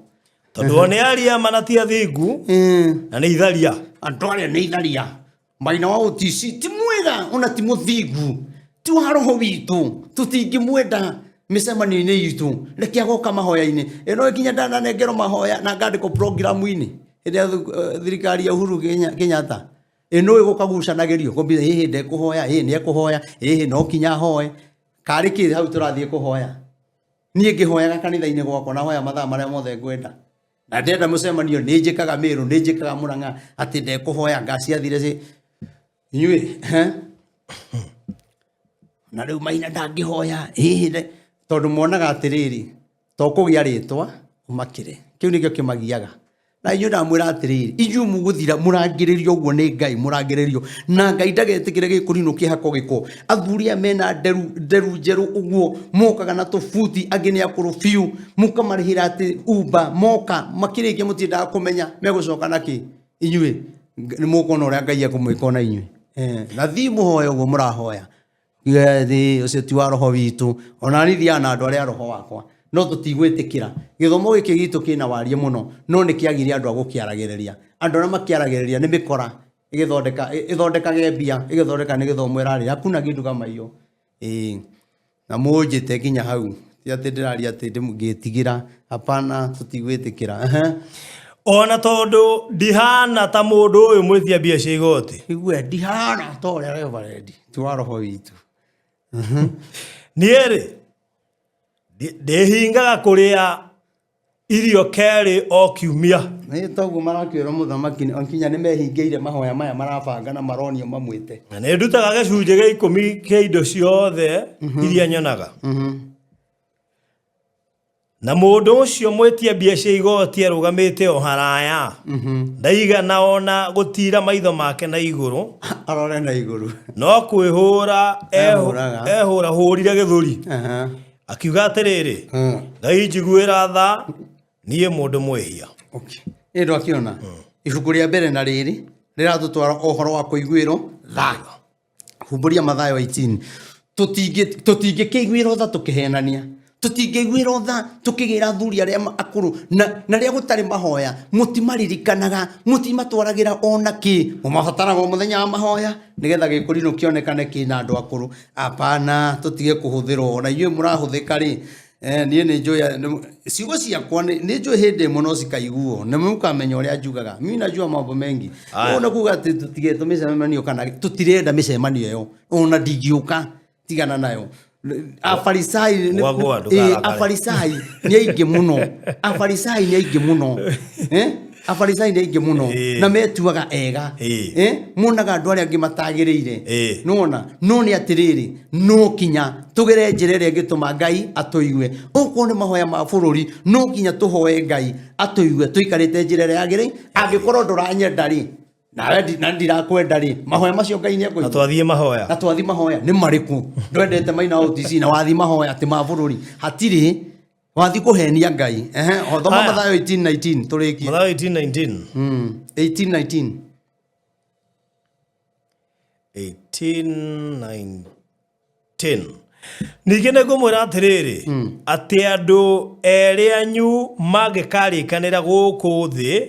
Tondũ o nĩ aria mana ti athingu na nĩ itharia. Andũ arĩa nĩ itharia. Maina wa OTC ti mwega ona ti mũthingu. Ti wa roho witũ. Tũtingĩmwenda mĩcemanio-inĩ itũ. Reke agoka mahoya-inĩ. Ĩno nginya ndananengerwo mahoya na ngandĩkwo programu-inĩ. Hĩndĩ ya thirikari ya Uhuru Kenyatta. Ĩno ĩgũkagucanagĩrio. Kombi, ĩhĩ ndekũhoya, ĩhĩ nĩekũhoya, ĩhĩ no kinya ahoe. Karĩ kĩ hau tũrathiĩ kũhoya? Niĩ ngĩhoyaga kanitha-inĩ gwakwa na hoya mathaa marĩa mothe ngwenda. Na ndenda mũcemanio nĩ njĩkaga Mĩrũ, nĩ njĩkaga Mũrang'a atĩ ndekũhoya ngaciathire ci inyuĩ. Na rĩu Maina ndangĩhoya ĩhĩ tondũ monaga atĩrĩrĩ, to kũgĩa rĩtwa ũmakĩre. Kĩu nĩkĩo kĩmagiaga. Na inyuĩ ndamwĩra atĩrĩrĩ, inyuĩ mũgũthira mũrangĩrĩrio ũguo nĩ Ngai, mũrangĩrĩrio na Ngai ndagetĩkĩre gĩkũrinũ kĩhako gĩko. Athuri aya mena nderu njerũ ũguo mokaga na tũbuti, angĩ nĩ akũrũ biũ, mũkamarĩhĩra atĩ Uber moka makĩrĩkia mũtiendaga kũmenya megũcoka na kĩ. Inyuĩ nĩ mũkuona ũrĩa Ngai ekũmwĩka ona inyuĩ. Na thiĩ mũhoe ũguo mũrahoya. Thĩ ũcio ti wa roho witũ. Ona niĩ thiaga na andũ arĩa a roho wakwa, no tũtigwĩtĩkĩra. Gĩthomo gĩkĩ gitũ kĩna wariĩ mũno, no nĩ kĩagire andũ a gũkĩaragĩrĩria. Andũ arĩa makĩaragĩrĩria nĩ mĩkora ĩthondekage mbia, ĩgĩthondeka nĩ gĩthomo ĩrarĩ. Hakuna kĩndũ kama hiyo. Ĩĩ. Na mũnjĩte nginya hau. Ti atĩ ndĩraria atĩ ngĩtigĩra. Hapana, tũtigwĩtĩkĩra. Ona tondũ ndihana ta mũndũ ũyũ mwĩtia mbia cia igoti. Igue, ndihana ta ũrĩa Reverend, ti wa roho witũ. Niĩ rĩ, ndĩhingaga kũrĩa irio kerĩ o kiumia. Nĩ toguo marakĩra mũthamaki, nginya nĩ mehingĩire mahoya maya marabanga na maronio mamwĩte. Na nĩ ndutaga gĩcunjĩ gĩa ikũmi kĩa indo ciothe iria nyonaga. Na mũndũ ũcio mwĩtia mbia cia igoti arũgamĩte o haraya. Ndaigana ona gũtira maitho make na igũrũ. Arore na igũrũ. No kwĩhũra Ehũraga. ehũra hũrire gĩthũri. Akiuga atĩrĩrĩ, Ngai njiguĩra tha, niĩ mũndũ mwĩhia. Okay. Ĩ ndwakĩona? Ibuku rĩa mbere na rĩrĩ rĩratũtwara ũhoro wa kũiguĩrwo tha. Humbũria Mathayo 18. Tũtingĩkĩiguĩrwo tha tũkĩhenania. Tũtingĩiguĩrwo tha tũkĩgĩra athuri arĩa akũrũ na rĩrĩa gũtarĩ mahoya, mũtimaririkanaga, mũtimatwaragĩra ona kĩ. Mũmabataraga o mũthenya wa mahoya nĩgetha gĩkũrinũ kĩonekane kĩna andũ akũrũ. Hapana, tũtige kũhũthĩrwo. Na inyuĩ mũrahũthĩka rĩ, niĩ nĩ njũĩ, ciugo ciakwa nĩ njũĩ hĩndĩ ĩmwe no cikaiguo, na mũkamenya ũrĩa njugaga. Mimi najua mambo mengi. Aya. Ũũ nĩ kuga atĩ tũtigetwo mĩcemanio kana tũtirenda mĩcemanio ĩyo, ona ndingĩũka tigana nayo. Afarisai nĩ- Gwagwa, ĩ, ndũkarakare. Afarisai nĩ aingĩ mũno. Afarisai nĩ aingĩ mũno. Afarisai nĩ aingĩ mũno. Na metuaga ega. Monaga andũ arĩa angĩ matagĩrĩire. Nĩwona? No nĩ atĩrĩrĩ, no kinya tũgere njĩra ĩrĩa ĩngĩtũma Ngai atũigue. Okorwo nĩ mahoya ma bũrũri, no kinya tũhoe Ngai atũigue tũikarĩte njĩra ĩrĩa yagĩrĩire. Angĩkorwo ndũranyenda rĩ, nawe na ndirakwenda rĩ, mahoya macio Ngai nĩ ekũigua. Na twathiĩ mahoya. Na twathiĩ mahoya nĩ marĩkũ? Ndwendete Maina OTC na wathiĩ mahoya atĩ ma bũrũri. Hatirĩ. Wathiĩ kũhenia Ngai. Ehe, o thoma Haya. Mathayo 18:19 tũrĩkie. Mathayo 18:19. 18:19. 18:19. Ningĩ nĩ ngũmwĩra atĩrĩrĩ, atĩ andũ erĩ anyu mangĩkarĩkanĩra gũkũ thĩ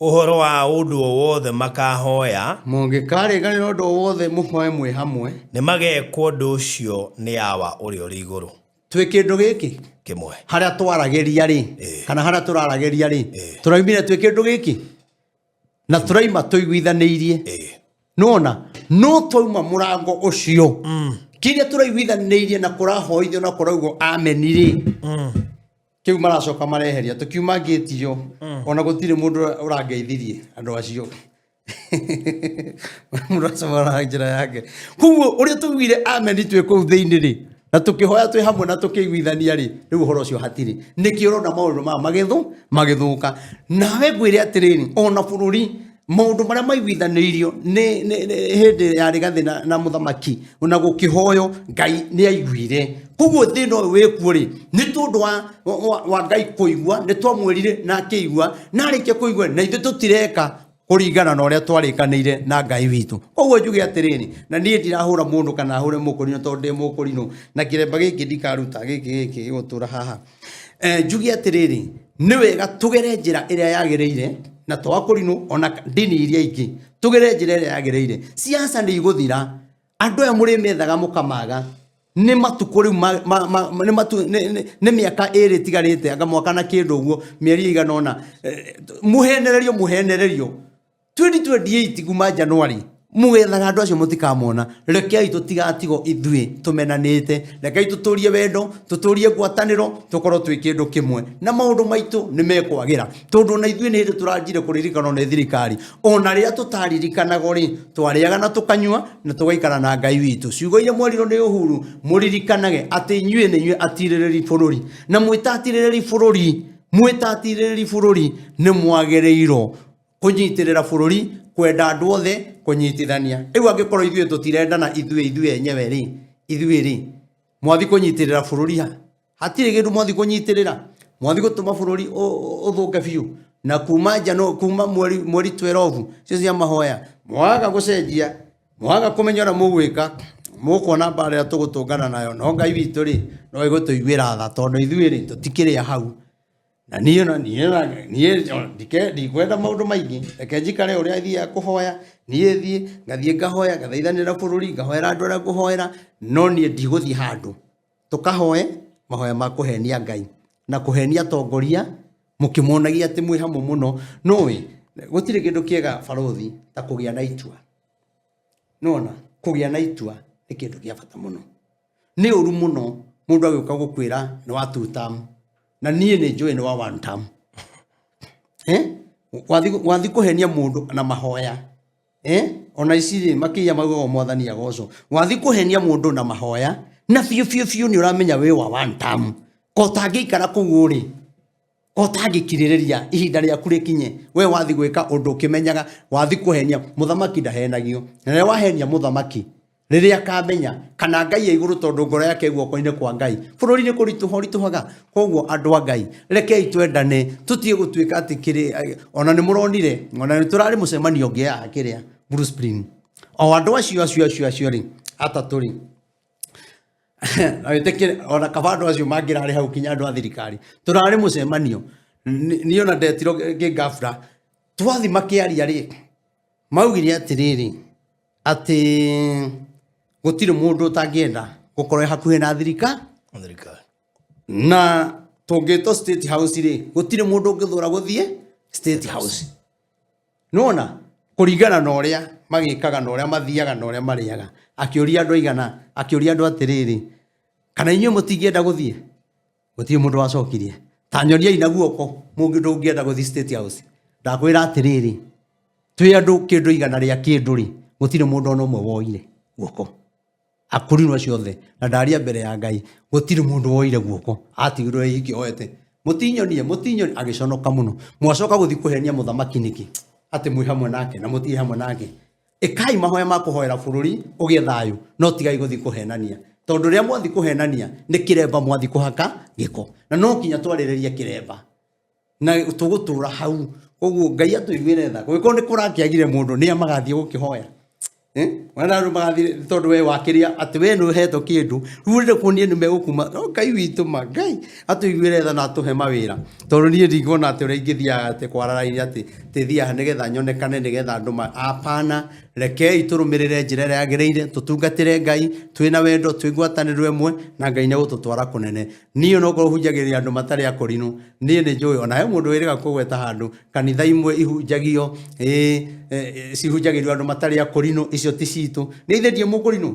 ũhoro wa ũndũ o wothe makahoya, mũngĩkarĩkanĩra ũndũ o wothe mũhoe mwĩ hamwe, nĩ magekwo ũndũ ũcio nĩ Awa ũrĩa ũrĩ igũrũ. Twĩ kĩndũ gĩkĩ kĩmwe harĩa twaragĩria rĩ, kana harĩa tũraragĩria rĩ, tũraumire twĩ kĩndũ gĩkĩ na tũraima tũiguithanĩirie. Nĩwona, no twauma mũrango ũcio, kĩrĩa tũraiguithanĩirie na kũrahoithio na kũraugwo ameni rĩ, kĩu maracoka mareheria. Tũkiuma ngĩti ĩyo, ona gũtirĩ mũndũ ũrangeithirie andũ acio. Mũndũ acamũraga njĩra yake. Koguo ũrĩa tugire ameni twĩ kũu thĩinĩ rĩ, na tũkĩhoya twĩ hamwe na tũkĩiguithania rĩ, rĩu ũhoro ũcio hatirĩ. Nĩkĩo ũrona maũndũ maya magĩthũka. Nawe ngwĩre atĩrĩrĩ, ona bũrũri maũndũ marĩa maiguithanĩirio nĩ hĩndĩ ya Rigathĩ na mũthamaki na gũkĩhoywo, Ngai nĩ aiguire. Koguo thĩna ũyũ wĩkuo rĩ, nĩ tondũ wa Ngai kũigua, nĩ twamwĩrire na akĩigua, na arĩkia kũigua na ithuĩ tũtireka kũringana na ũrĩa twarĩkanĩire na Ngai witũ. Koguo njuge atĩrĩrĩ, na niĩ ndirahũra mũndũ kana hũre mũkũrinũ tondũ ndĩ mũkũrinũ, na kĩremba gĩkĩ ndikaruta, gĩkĩ gĩkĩ gĩgũtũra haha. Njuge atĩrĩrĩ, nĩ wega tũgere njĩra ĩrĩa yagĩrĩire, na to akũrinũ, ona ndini iria ingĩ, tũgere njĩra ĩrĩa yagĩrĩire. Siasa nĩ igũthira, andũ aya mũrĩmethaga mũkamaga, nĩ matukũ rĩu nĩ matu, nĩ mĩaka ĩrĩ ĩtigarĩte, anga mwaka na kĩndũ ũguo, mĩeri ĩigana ũna. Mũhenererio, mũhenererio. 2028 kuma January, mũgethaga andũ acio mũtikamona. Rekei tũtigatigwo ithuĩ tũmenanĩte, rekei tũtũrie wendo, tũtũrie ngwatanĩro, tũkorwo twĩ kĩndũ kĩmwe, na maũndũ maitũ nĩ mekwagĩra, tondũ ona ithuĩ nĩ hĩndĩ tũranjire kũririkanwo nĩ thirikari. Ona rĩrĩa tũtaririkanagwo rĩ, twarĩaga na tũkanyua na tũgaikara na Ngai witũ. Ciugo iria mwerirwo nĩ Uhuru, mũririkanage atĩ inyuĩ nĩ inyuĩ atirĩrĩri bũrũri, na mwĩtatirĩrĩri bũrũri, mwĩtatirĩrĩri bũrũri nĩ mwagĩrĩirwo kũnyitĩrĩra bũrũri, kwenda andũ othe, kũnyitithania. Rĩu angĩkorwo ithuĩ tũtirendana ithuĩ ithuĩ enyewe rĩ, ithuĩ rĩ, mwathi kũnyitĩrĩra bũrũri ha? Hatirĩ kĩndũ mwathi kũnyitĩrĩra. Mwathi gũtũma bũrũri ũthũke biũ. Na kuma njano, kuma mweri 12 cio cia mahoya, mwaga gũcenjia, mwaga kũmenya ũrĩa mũgwĩka, mũkuona mbara ĩrĩa tũgũtũngana nayo. No Ngai witũ rĩ, no egũtũiguĩra tha, tondũ ithuĩ rĩ, tũtikĩrĩ a hau. Na niĩ na niĩ na niĩ ndike ndikwenda maũndũ maingĩ, reke njikare ũrĩa thiaga kũhoya, niĩ thiĩ ngathiĩ ngahoya, ngathaithanĩra bũrũri, ngahoera andũ arĩa ngũhoera, no niĩ ndigũthiĩ handũ tũkahoe mahoya ma kũhenia Ngai na kũhenia atongoria, mũkĩmonagia atĩ mwĩ hamwe mũno. Nũĩ gũtirĩ kĩndũ kĩega barũthi ta kũgĩa na itua. Nĩwona kũgĩa na itua nĩ kĩndũ kĩa bata mũno. Nĩ ũru mũno mũndũ agĩũka gũkwĩra nĩ wa two term, na niĩ nĩ njũĩ nĩ wa one term. Wathi kũhenia mũndũ na mahoya. Ona ici rĩ, makĩiya maugaga mwathani agocwo. Wathi kũhenia mũndũ na mahoya, na biũ biũ biũ nĩ ũramenya wĩ wa one term. Ko ũtangĩikara kũu ũrĩ, ko ũtangĩkirĩrĩria ihinda rĩaku rĩkinye, we wathi gwĩka ũndũ ũkĩmenyaga, wathi kũhenia, mũthamaki ndahenagio. Na rĩrĩa wahenia mũthamaki, rĩrĩa akamenya kana Ngai e igũrũ, tondũ ngoro yake ĩ guoko-inĩ kwa Ngai, bũrũri nĩ kũritũha ũritũhaga. Koguo andũ a Ngai, rekei twendane, tũtige gũtuĩka atĩ kĩrĩ, ona nĩ mũronire, ona nĩ tũrarĩ mũcemanio ũngĩ haha kĩrĩa Blue Spring. O andũ acio acio acio acio rĩ, atatũ rĩ, na wĩtĩkĩre, ona kaba andũ acio mangĩrarĩ hau kinya andũ a thirikari. Tũrarĩ mũcemanio, niĩ ona ndetirwo ngĩ ghafla, twathi makĩaria rĩ, maugire atĩrĩrĩ, atĩ gũtirĩ mũndũ ũtangĩenda gũkorwo e hakuhĩ na thirikari. Thirikari. Na tũngĩtwo State House rĩ, gũtirĩ mũndũ ũngĩthũra gũthiĩ State House. Nĩwona kũringana na ũrĩa magĩkaga na ũrĩa mathiaga na ũrĩa marĩaga. Akĩũria andũ aigana, akĩũria andũ atĩrĩrĩ, kana inyuĩ mũtingĩenda gũthiĩ? Gũtirĩ mũndũ wacokirie. Ta nyoniai na guoko mũndũ ũngĩenda gũthiĩ State House. Ndakwĩra atĩrĩrĩ, twĩ andũ kĩndũ igana rĩa kĩndũ rĩ, gũtirĩ mũndũ ona ũmwe woire guoko. Akũrinwo acio othe, na ndaria mbere ya Ngai, gũtirĩ mũndũ woire guoko, atigirwo e iki oete. Mũtinyonie, mũtinyonie, agĩconoka mũno. Mwacoka gũthiĩ kũhenia mũthamaki nĩkĩ? Atĩ mwĩ hamwe nake na mũtirĩ hamwe nake. Ĩkai mahoya ma kũhoera bũrũri ũgĩe thayũ, no tigai gũthiĩ kũhenania. Tondũ rĩrĩa mwathiĩ kũhenania, nĩ kĩremba mwathiĩ kũhaka gĩko. Na no nginya twarĩrĩrie kĩremba. Na tũgũtũra hau. Koguo Ngai atũiguĩre tha. Kũngĩkorwo nĩ kũrakĩagire mũndũ, nĩa magathiĩ gũkĩhoya? Wona andũ magathiĩ tondũ we wakĩrĩa atĩ we nĩ ũhetwo kĩndũ. Rĩu ũrenda kuonia nĩ megũkuma. No Ngai witũ ma, Ngai atũiguĩre tha na atũhe mawĩra. Tondũ niĩ ndikuona atĩ ũrĩa ingĩthiaga atĩ kwara raini atĩ tĩthiaga nĩgetha nyonekane nĩgetha andũ ma, hapana. Rekei tũrũmĩrĩre njĩra ĩrĩa yagĩrĩire, tũtungatĩre Ngai twĩna wendo, twĩ ngwatanĩro ĩmwe, na Ngai nĩ egũtũtwara kũnene. Niĩ onokorwo hunjagĩrĩria andũ matarĩ akũrinũ, niĩ nĩ njũĩ ona he mũndũ wĩrĩga kũgweta handũ kanitha imwe ihunjagio, cihunjagĩrio andũ matarĩ akũrinũ, icio ti citũ. Nĩ ithe ndiĩ mũkũrinũ.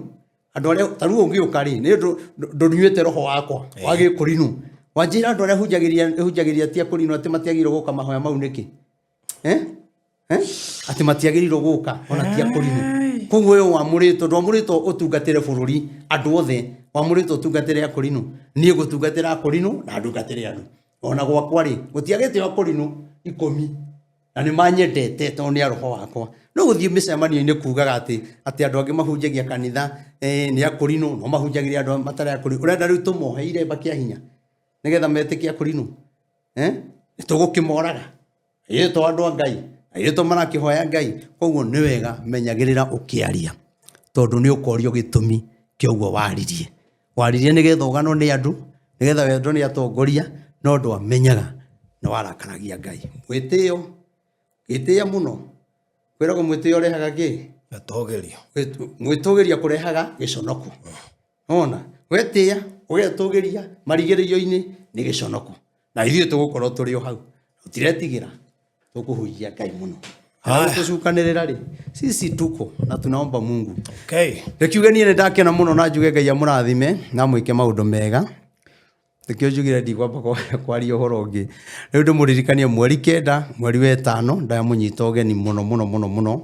Andũ arĩa ta rĩu ũngĩũka rĩ, nĩ ndũnyuĩte roho wakwa wa gĩkũrinũ. Wanjĩra andũ arĩa hunjagĩria ti akũrinũ atĩ matiagĩrĩirwo gũka mahoya mau nĩkĩ? Eh? Atĩ matiagĩrĩirwo gũka ona ti akũrinũ. Koguo we wamũrĩtwo, ndwamũrĩtwo ũtungatĩre bũrũri andũ othe, wamũrĩtwo ũtungatĩre akũrinũ. Niĩ ngũtungatĩra akũrinũ na ndungatĩre andũ. Ona gwakwa rĩ, gũtiagĩte akũrinũ 10 na nĩ manyendete tondũ nĩ a roho wakwa. No gũthiĩ mĩcemanio-inĩ kugaga atĩ atĩ andũ angĩ mahunjagia kanitha nĩ akũrinũ, no mahunjagĩria andũ matarĩ akũrinũ. Ũrenda rĩu tũmohe iremba kĩa hinya nĩgetha metĩkie akũrinũ? Eh? Nĩtũgũkĩmoraga? Ithuĩ to andũ a Ngai, na ithuĩ to marakĩhoya Ngai. Koguo nĩ wega menyagĩrĩra ũkĩaria, tondũ nĩ ũkorio gĩtũmi kĩa ũguo waririe. Waririe nĩgetha ũganwo nĩ andũ, nĩgetha wendwo nĩ atongoria, no ndwamenyaga nĩ warakaragia Ngai. Mwĩtĩo, gĩtĩĩa mũno, kwĩragwo mwĩtĩo ũrehaga kĩ? Gatũgĩrio. Mwĩtũgĩria kũrehaga gĩconoko. Ona, wetĩĩa, ũgetũgĩria, marigĩrĩrio-inĩ nĩ gĩconoko. Na ithuĩ tũgũkorwo tũrĩ o hau. Tũtiretigĩra, tũkũhunjia Ngai mũno. Haya. Tũcukanĩrĩra rĩ, sisi tuko na tunaomba Mungu. Okay. Reke niĩ nĩ ndakena mũno na njuge Ngai amũrathime na amwĩke maũndũ mega. Nĩkĩo njugire ndikwamba kwaria ũhoro ũngĩ. Rĩu ndĩmũririkanie mweri 9 mweri wa 5 ndamũnyita ũgeni mũno mũno mũno mũno.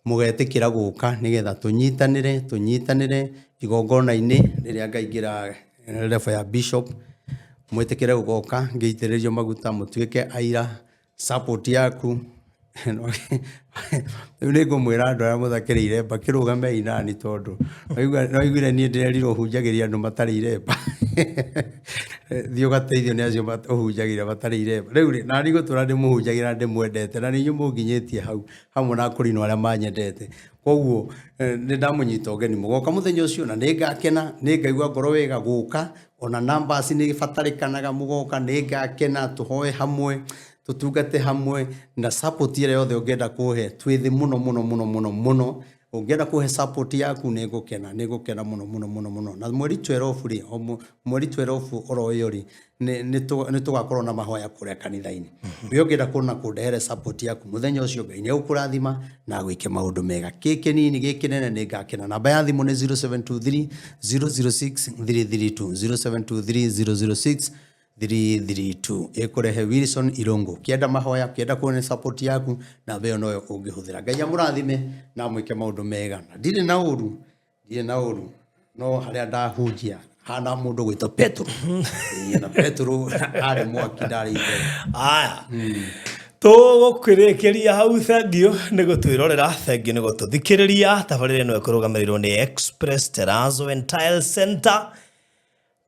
Mũgetĩkĩra gũka nĩgetha tũnyitanĩre tũnyitanĩre igongona-inĩ rĩrĩa ngaingĩra level ya bishop. Mwĩtĩkĩre gũgoka ngĩitĩrĩrio maguta mũtuĩke aira, support yaku. Rĩu nĩ ngũmwĩra andũ arĩa mũthakĩrĩ iremba kĩrũgamei nani tondũ nĩwaiguire niĩ ndĩrerirwo hunjagĩria andũ matarĩ iremba. Thiĩ ũgateithio nĩ acio ũhunjagĩria matarĩ iremba. Rĩu rĩ, nani ngũtũra ndĩmũhunjagĩria na ndĩmwendete na nĩ inyuĩ mũnginyĩtie hau hamwe na akũrinũ arĩa manyendete. Koguo nĩ ndamũnyita ũgeni mũgoka mũthenya ũcio na nĩ ngakena, nĩ ngaigua ngoro wega gũka, ona numbers nĩ ibatarĩkanaga mũgoka, nĩ ngakena tũhoe hamwe, tũtungate hamwe na support ĩrĩa yothe ũngĩenda kũhe twĩ thĩ mũno mũno mũno mũno mũno. Ũngĩenda kũhe support yaku nĩ ngũkena, nĩ ngũkena mũno mũno mũno mũno. Na mweri 12 rĩ, o mweri 12 oro ĩyo rĩ, nĩ tũgakorwo na mahoya kũrĩa kanitha-inĩ. We ũngĩenda kuona kũndehere support yaku mũthenya ũcio, Ngai nĩ egũkũrathima na agwĩke maũndũ mega. Gĩ kĩnini gĩ kĩnene nĩ ngakena. Namba ya thimũ nĩ 0723 006 332, 0723 006 332. Ĩkũrehe Wilson Irũngũ. Ũkĩenda mahoya, ũkĩenda kuona support yaku, namba ĩyo noyo ũngĩhũthĩra. Ngai amũrathime na amwĩke maũndũ mega. Na ndirĩ na ũru, ndirĩ na ũru, no harĩa ndahunjia hana mũndũ gwĩtwo Petero. Ĩĩ, na Petero arĩ mwaki ndarĩ itherũ. Aya. Tũgũkĩrĩkĩria hau. Thengiũ nĩ gũtwĩrorera, thengiũ nĩ gũtũthikĩrĩria. Tabarĩra ĩno ĩkũrũgamĩrĩirwo nĩ Express Terrazzo and Tile Center.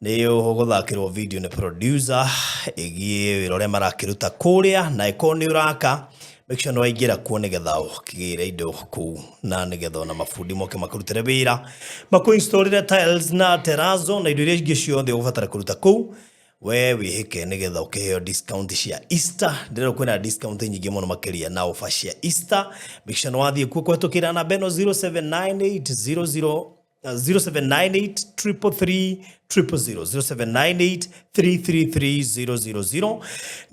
Nĩ ũgũthakĩrwo video nĩ producer ĩgiĩ wĩra ũrĩa marakĩruta kũrĩa, na ĩkorwo nĩ ũraka, make sure nĩ waingĩra kuo nĩgetha ũkĩgĩre indo kũu, na nĩgetha ona mabundi moke makũrutĩre wĩra, makũ-installĩre tiles na terrazzo na indo iria ingĩ ciothe ũgũbatara kũruta kũu. We wĩhĩke nĩgetha ũkĩheo discount cia Easter. Ndĩrerwo kwĩna discount nyingĩ mũno makĩria na offer cia Easter. Make sure nĩ wathiĩ kuo kũhetũkĩra namba ĩno 0798 0798 333 000, 0798 333 000.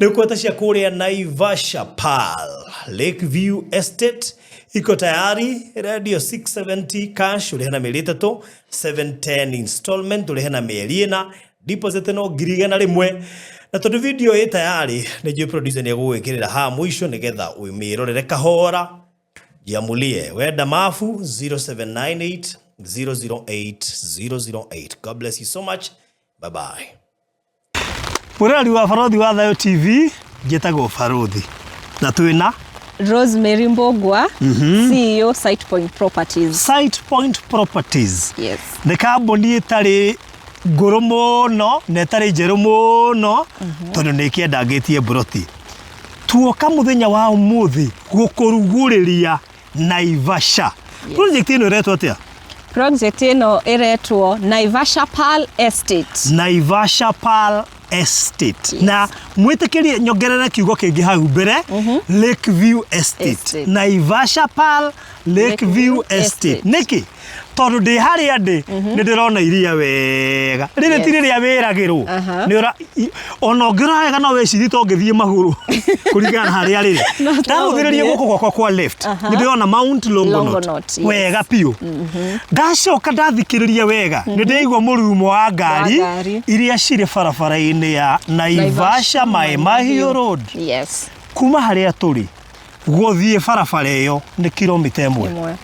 Nĩ ũkweta cia kũrĩa Naivasha Pearl Lakeview Estate iko tayari, radio 670 cash ũrĩhe na mĩeri 3, 710 installment ũrĩhe na mĩeri 4, deposit no 100,000. Na tondũ video ĩ tayari, nĩ njũĩ producer nĩ egũgwĩkĩrĩra haha mũico nĩgetha ũmĩrorere kahora. Jiamulie wenda mabu 0798 008 008. God bless you so much. Bye bye. Mwĩroreri wa Barothi wa Thayo TV, njĩtagwo Barothi na twĩna Rosemary Mbogwa, CEO Site Point Properties. Site Point Properties. Yes. Nĩ kambuni ĩtarĩ ngũrũ mũno na ĩtarĩ njerũ mũno tondũ nĩ ĩkĩendangĩtie mburoti. Tuoka mũthenya wa ũmũthĩ gũkũrugũrĩria Naivasha. Project ĩno ĩretwo atĩa? Project ĩno ĩretwo Naivasha Pearl Estate. Naivasha Pearl Estate. Yes. Na mwĩtĩkĩrie nyongerere kiugo kĩngĩ hau mbere, Lakeview Estate. Estate. Naivasha Pearl Lakeview Estate. Nĩkĩ? Tondũ ndĩ harĩa ndĩ nĩ ndĩrona iria wega. Rĩrĩ ti rĩrĩa wĩragĩrwo. Ona ũngĩrora wega no wĩcirie to ngĩthiĩ magũrũ kũringana na harĩa rĩrĩ. No Ndagũthĩrĩria ũthiĩ. guoko gwakwa kwa left nĩ ndĩrona Mount Longonot Longonot, yes. wega biũ. Ndacoka ndathikĩrĩria wega nĩ ndĩraigua mũrurumo wa ngari Wa ngari. iria cirĩ barabara-inĩ ya Naivasha Mai Mahiũ Road. Yes. Kuma harĩa tũrĩ Gũthiĩ barabara ĩyo nĩ kilomita ĩmwe. Ĩmwe.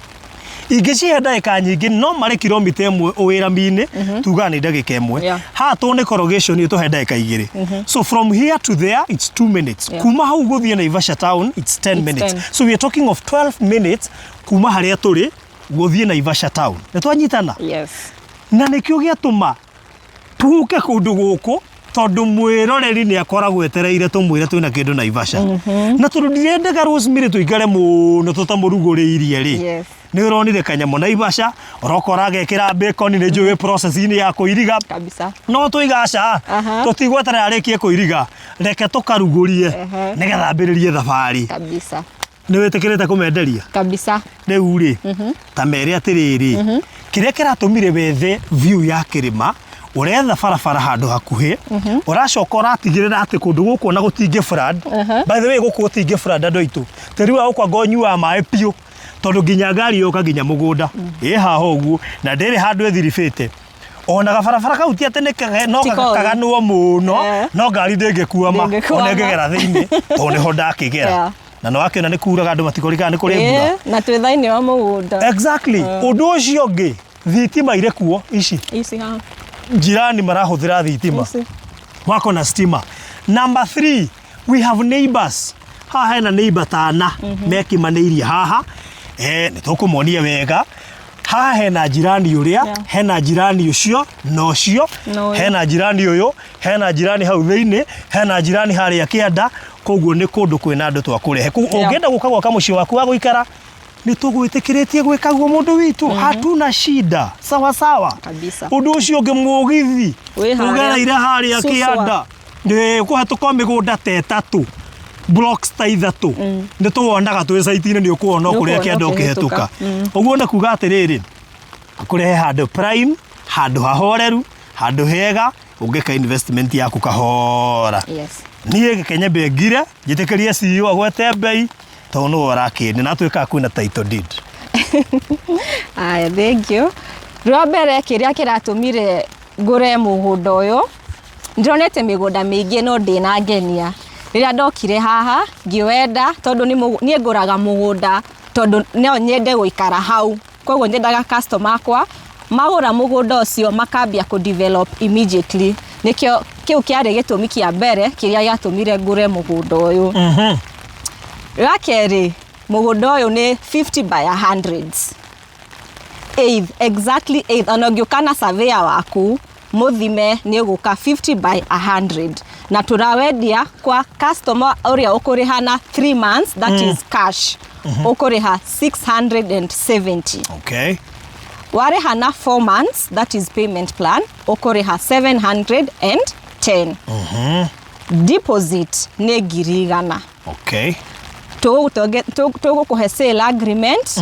Ingĩcihe ndagĩka nyingĩ no marĩ kilomita ĩmwe wĩrami-inĩ, tugaga nĩ ndagĩka ĩmwe. Haha tondũ nĩ corrugation tũhe ndagĩka igĩrĩ. So from here to there it's 2 minutes. Kuma hau gũthiĩ Naivasha town it's 10 It's minutes. 10. So we are talking of 12 minutes kuma harĩa tũrĩ gũthiĩ Naivasha town. Nĩ twanyitana? Yes. Na nĩkĩo gĩatũma tuke kũndũ gũkũ tondũ mwĩroreri nĩ akoragwo etereire tũmwĩre twĩna kĩndũ Naivasha. Na tondũ ndirendaga Rosemary tũikare mũno tũtamũrugũrĩirie rĩ, Yes. nĩ ũronire kanyamũ Naivasha, ũrokora agekĩra bacon nĩ njũĩ process-inĩ ya kũiriga. Kabisa. No tũiga aca, tũtigweterera arĩkie kũiriga, reke tũkarugũrie nĩgetha ambĩrĩrie thabarĩ. Kabisa. Nĩ wĩtĩkĩrĩte kũmenderia? Kabisa. Rĩu rĩ, ta mere atĩrĩrĩ, kĩrĩa kĩratũmire wethe view ya kĩrĩma, ũretha barabara handũ hakuhĩ, ũracoka ũratigĩrĩra atĩ kũndũ gũkũ ona gũtingĩ flood. By the way, gũkũ gũtingĩ flood andũ aitũ. Tĩri wa gũkũ anga ũnyuaga maĩ biũ, tondũ nginya ngari yoka nginya mũgũnda ĩ haha ũguo, na ndĩrĩ handũ ĩthiribĩte. Ona gabarabara kau ti atĩ nĩ kage, no Ti koru. kaganwo mũno, no ngari ndĩngĩkuama, Ndĩngĩkuama. ona ĩngĩgera thĩinĩ, tondũ nĩho ndakĩgera. Na nĩ wakĩona nĩ kuraga andũ matikũrikaga nĩ kũrĩ mbura. Na twĩ thĩinĩ wa mũgũnda. Exactly. Ũndũ ũcio ũngĩ, thitima irĩ kuo ici. Ici haha. Jirani marahũthĩra thitima. Ici. Wako na stima. Number 3, we have neighbors. Haha hena neighbor tana mekimanĩirie haha. Nĩ tũkũmonia wega. Haha hena jirani ũrĩa, hena jirani ũcio na ũcio, Na ũyũ. hena jirani ũyũ, hena jirani hau thĩinĩ, hena jirani harĩa kĩanda. Koguo nĩ kũndũ kwĩna andũ twakũrehe. Koguo ũngĩenda gũka gwaka mũciĩ waku wa gũikara, nĩ tũgwĩtĩkĩrĩtie gwĩka guo mũndũ witũ. Hatuna shida. Sawa sawa. Kabisa. Ũndũ ũcio ũngĩ mũgithi Wĩ harĩa. ũgereire harĩa Suswa. kĩanda. Nĩ kũhetũka mĩgũnda ta ĩtatũ, blocks ta ithatũ. Nĩ tũwonaga twĩ site-inĩ, nĩ ũkũwona o kũrĩa Nĩ ũkuona kĩanda ũkĩhetũka. ũkĩhĩtũka. Ũguo nĩ kuga atĩrĩrĩ, kũrehe handũ prime, handũ hahoreru, handũ hega, ũngĩka investment yaku kahora. Yes. Niĩ gĩkenye mbengire, njĩtĩkĩrie CEO agwete mbei, tondũ nĩwe ũrakĩendia na atuĩkaga kwĩna title deed. Aya, thank you. Rwa mbere kĩrĩa kĩratũmire ngũre mũgũnda ũyũ, ndĩronete mĩgũnda mĩingĩ no ndĩnangenia. Rĩrĩa ndokire haha, ngĩwenda tondũ niĩ ngũraga mũgũnda tondũ no nyende gũikara hau. Koguo nyendaga customer akwa magũra mũgũnda ũcio makambia kũ develop immediately. Nĩkĩo kĩu kĩarĩ gĩtũmi kĩa mbere kĩrĩa gĩatũmire ngũre mũgũnda ũyũ. Rwa kerĩ, mũgũnda ũyũ nĩ 50 by 100. Eighth, exactly eighth. Ona ũngĩũka na surveyor waku, mũthime nĩ ũgũka 50 by 100. Na tũrawendia kwa customer ũrĩa ũkũrĩha na 3 months, that is cash. Ũkũrĩha 670. Okay. Warĩha na 4 months, that is payment plan, ũkũrĩha 710. Deposit nĩ ngiri igana. Okay. Tũgũkũhe sale agreement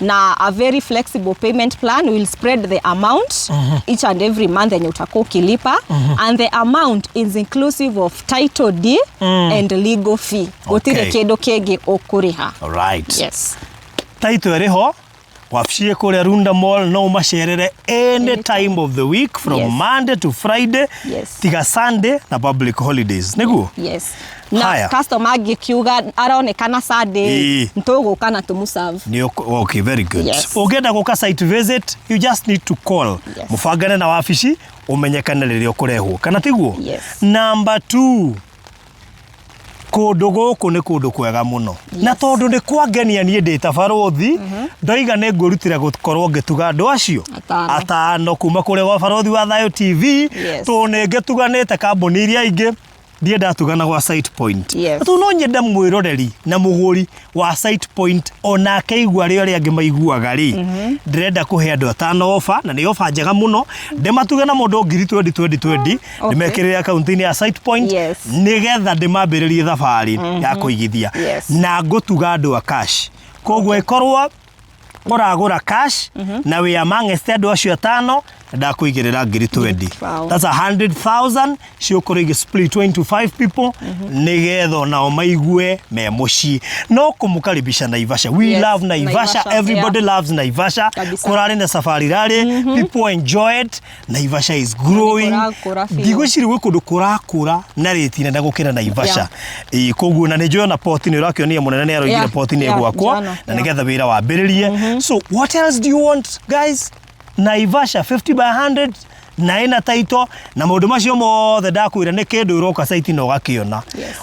na a very flexible payment plan. We'll spread the amount each and every month yenye utakuwa ukilipa, and the amount is inclusive of title deed and legal fee. Gũtirĩ kĩndũ kĩngĩ ũkũrĩha. All right. Yes. Title ĩrĩ ho, wabici ĩ kũrĩa Runda Mall, no ũmacerere any time of the week from Yes. Monday to Friday, Yes. tiga Sunday na public holidays. Nĩguo? Yes. Na Haya. customer angĩkiuga aronekana Sunday, nĩtũgũka na tũmũserve. Nĩ okay, very good. Yes. Ũngĩenda gũka site visit, you just need to call. Yes. Mũbangane na wabici, ũmenyekane rĩrĩa ũkũrehwo. Kana tiguo? Yes. Number 2, kũndũ gũkũ nĩ kũndũ kwega mũno. Na tondũ nĩ kwangenia niĩ ndĩ ta barũthi, ndoiga nĩ ngwĩrutĩra gũkorwo ngĩtuga andũ acio Atano. atano kuma kũrĩa gwa barũthi wa Thayũ TV. Yes. Tondũ nĩ ngĩtuganĩte kambuni iria ingĩ, ndiĩ ndatugana gwa Site Point. Yes. Tondũ no nyende mwĩroreri na mũgũri wa Site Point onake igua rĩ arĩa angĩ maiguaga rĩ, ndĩrenda kũhe andũ atano ofa, na nĩ ofa njega mũno, ndĩmatuge na mũndũ ngiri twendi twendi twendi, ndĩmekĩrĩre akaunti-inĩ ya Site Point, Yes. nĩgetha ndĩmambĩrĩrie thabarĩ ya kũigithia. Yes. Na ngũtuga andũ a cash. Koguo ĩkorwo Ũragũra cash na wĩ amongst andũ acio atano, ndakũigĩrĩra ngiri 20. That's 100,000 ciũkũrwo igĩ split into 5 people, nĩgetha onao maigue me mũciĩ. No kũmũkaribisha Naivasha. We love Naivasha. Naivasha, Everybody loves Naivasha. Kabisa. Kũrarĩ na safari rally, people enjoyed. Naivasha is growing. Kũrakũra biũ. Ndigwĩciria gwĩ kũndũ kũrakũra na rĩti nene gũkĩra Naivasha. Ĩĩ, koguo na nĩ njũĩ ona poti nĩ ũrakĩonia mũnene nĩ aroigire poti nĩ ĩgwakwo njana, na nĩgetha wĩra wambĩrĩrie. So what else do you want, guys? Naivasha 50 by 100 na ĩna taito na maũndũ macio mothe ndakwĩra nĩ kĩndũ ũroka site na ũgakĩona.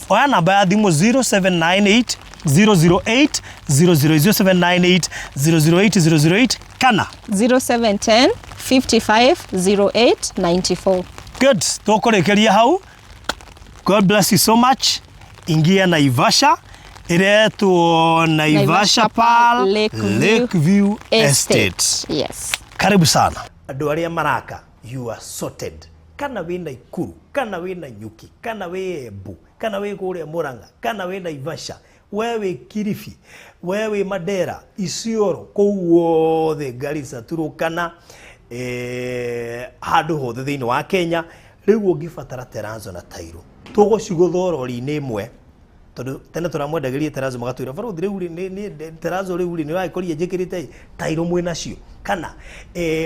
Oya namba ya thimũ 0798 008 00, 0798 008 008 kana 0710 55 08 94. Good. Tũkũrĩkĩria hau. God bless you so much. Ingia Naivasha, ĩretwo Naivasha Naivasha Pearl Lakeview Lakeview Estate. Yes. Karibu sana. Andũ arĩa maraka, you are sorted. Kana wĩ Naikuru, kana wĩ Nanyuki, kana wĩ Embu, kana wĩ kũrĩa Murang'a, kana wĩ Naivasha, we wĩ Kilifi, we wĩ Mandera, Isiolo, kũu guothe, Garissa, Turukana, handũ hothe thĩinĩ wa Kenya, rĩu ũngĩbatara terrazzo na tairo, tũgũcigũtha rori-inĩ ĩmwe, tondũ tene tũramwendagĩria terrazzo magatwĩra barothi rĩu rĩ, terrazzo rĩu rĩ nĩ ũragĩkorire njĩkĩrĩte tairo mwĩ nacio, kana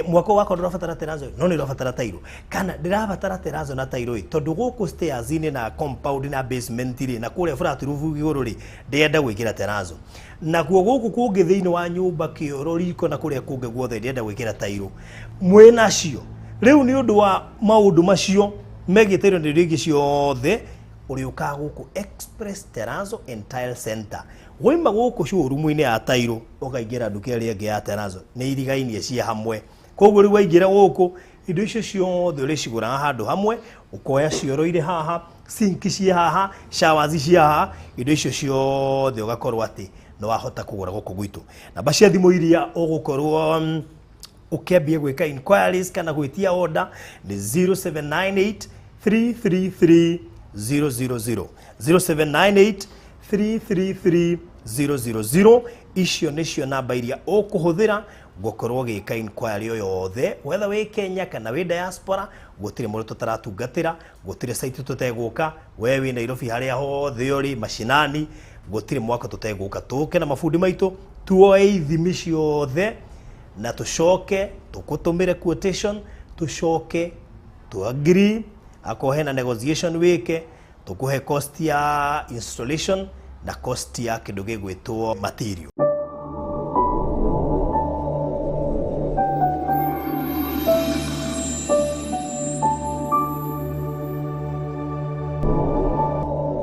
mwako wakwa ndũrabatara terrazzo no nĩ ũrabatara tairo, kana ndĩrabatara terrazzo na tairo ĩ tondũ gũkũ stairs-inĩ na compound na basement rĩ na kũrĩa flat roof igũrũ rĩ ndĩrenda gwĩkĩra terrazzo, nakuo gũkũ kũngĩ thĩinĩ wa nyũmba kĩoro riko na kũrĩa kũngĩ guothe ndĩrenda gwĩkĩra tairo mwĩ nacio. Rĩu nĩ ũndũ wa maũndũ macio megiĩ tairo na indo ingĩ ciothe, ũrĩũkaga gũkũ Express Terrazzo and Tile Center. Waima gũkũ showroom-inĩ ya tairo ũkaingĩra nduka ĩrĩa ĩngĩ ya terrazzo, nĩ irigainie ciĩ hamwe, koguo rĩu waingĩra gũkũ indo icio ciothe ũrĩcigũraga handũ hamwe, ũkoya cioro irĩ haha, sink ciĩ haha, showers ciĩ haha, indo icio ciothe ũgakorwo atĩ nĩ wahota kũgũra gũkũ gwitũ. Namba cia thimũ iria ũgũkorwo ũkĩambia gwĩka inquiries kana gwĩtia order nĩ 0798 333 000, 0798 333 000. Icio nĩcio namba iria ũkũhũthĩra gũkorwo ũgĩka inquiry o yothe, whether wĩ Kenya kana wĩ diaspora. Gũtirĩ mũndũ tũtaratungatĩra, gũtirĩ site tũtegũka. We wĩ Nairobi, harĩa hothe ũrĩ mashinani, gũtirĩ mwaka tũtegũka, tũke na mabundi maitũ tuoe ithimi ciothe na tũcoke tũkũtũmĩre quotation, tũcoke tu agree, akorwo hena negotiation wĩke, tũkũhe cost ya installation na cost ya kĩndũ gĩgwĩtwo material.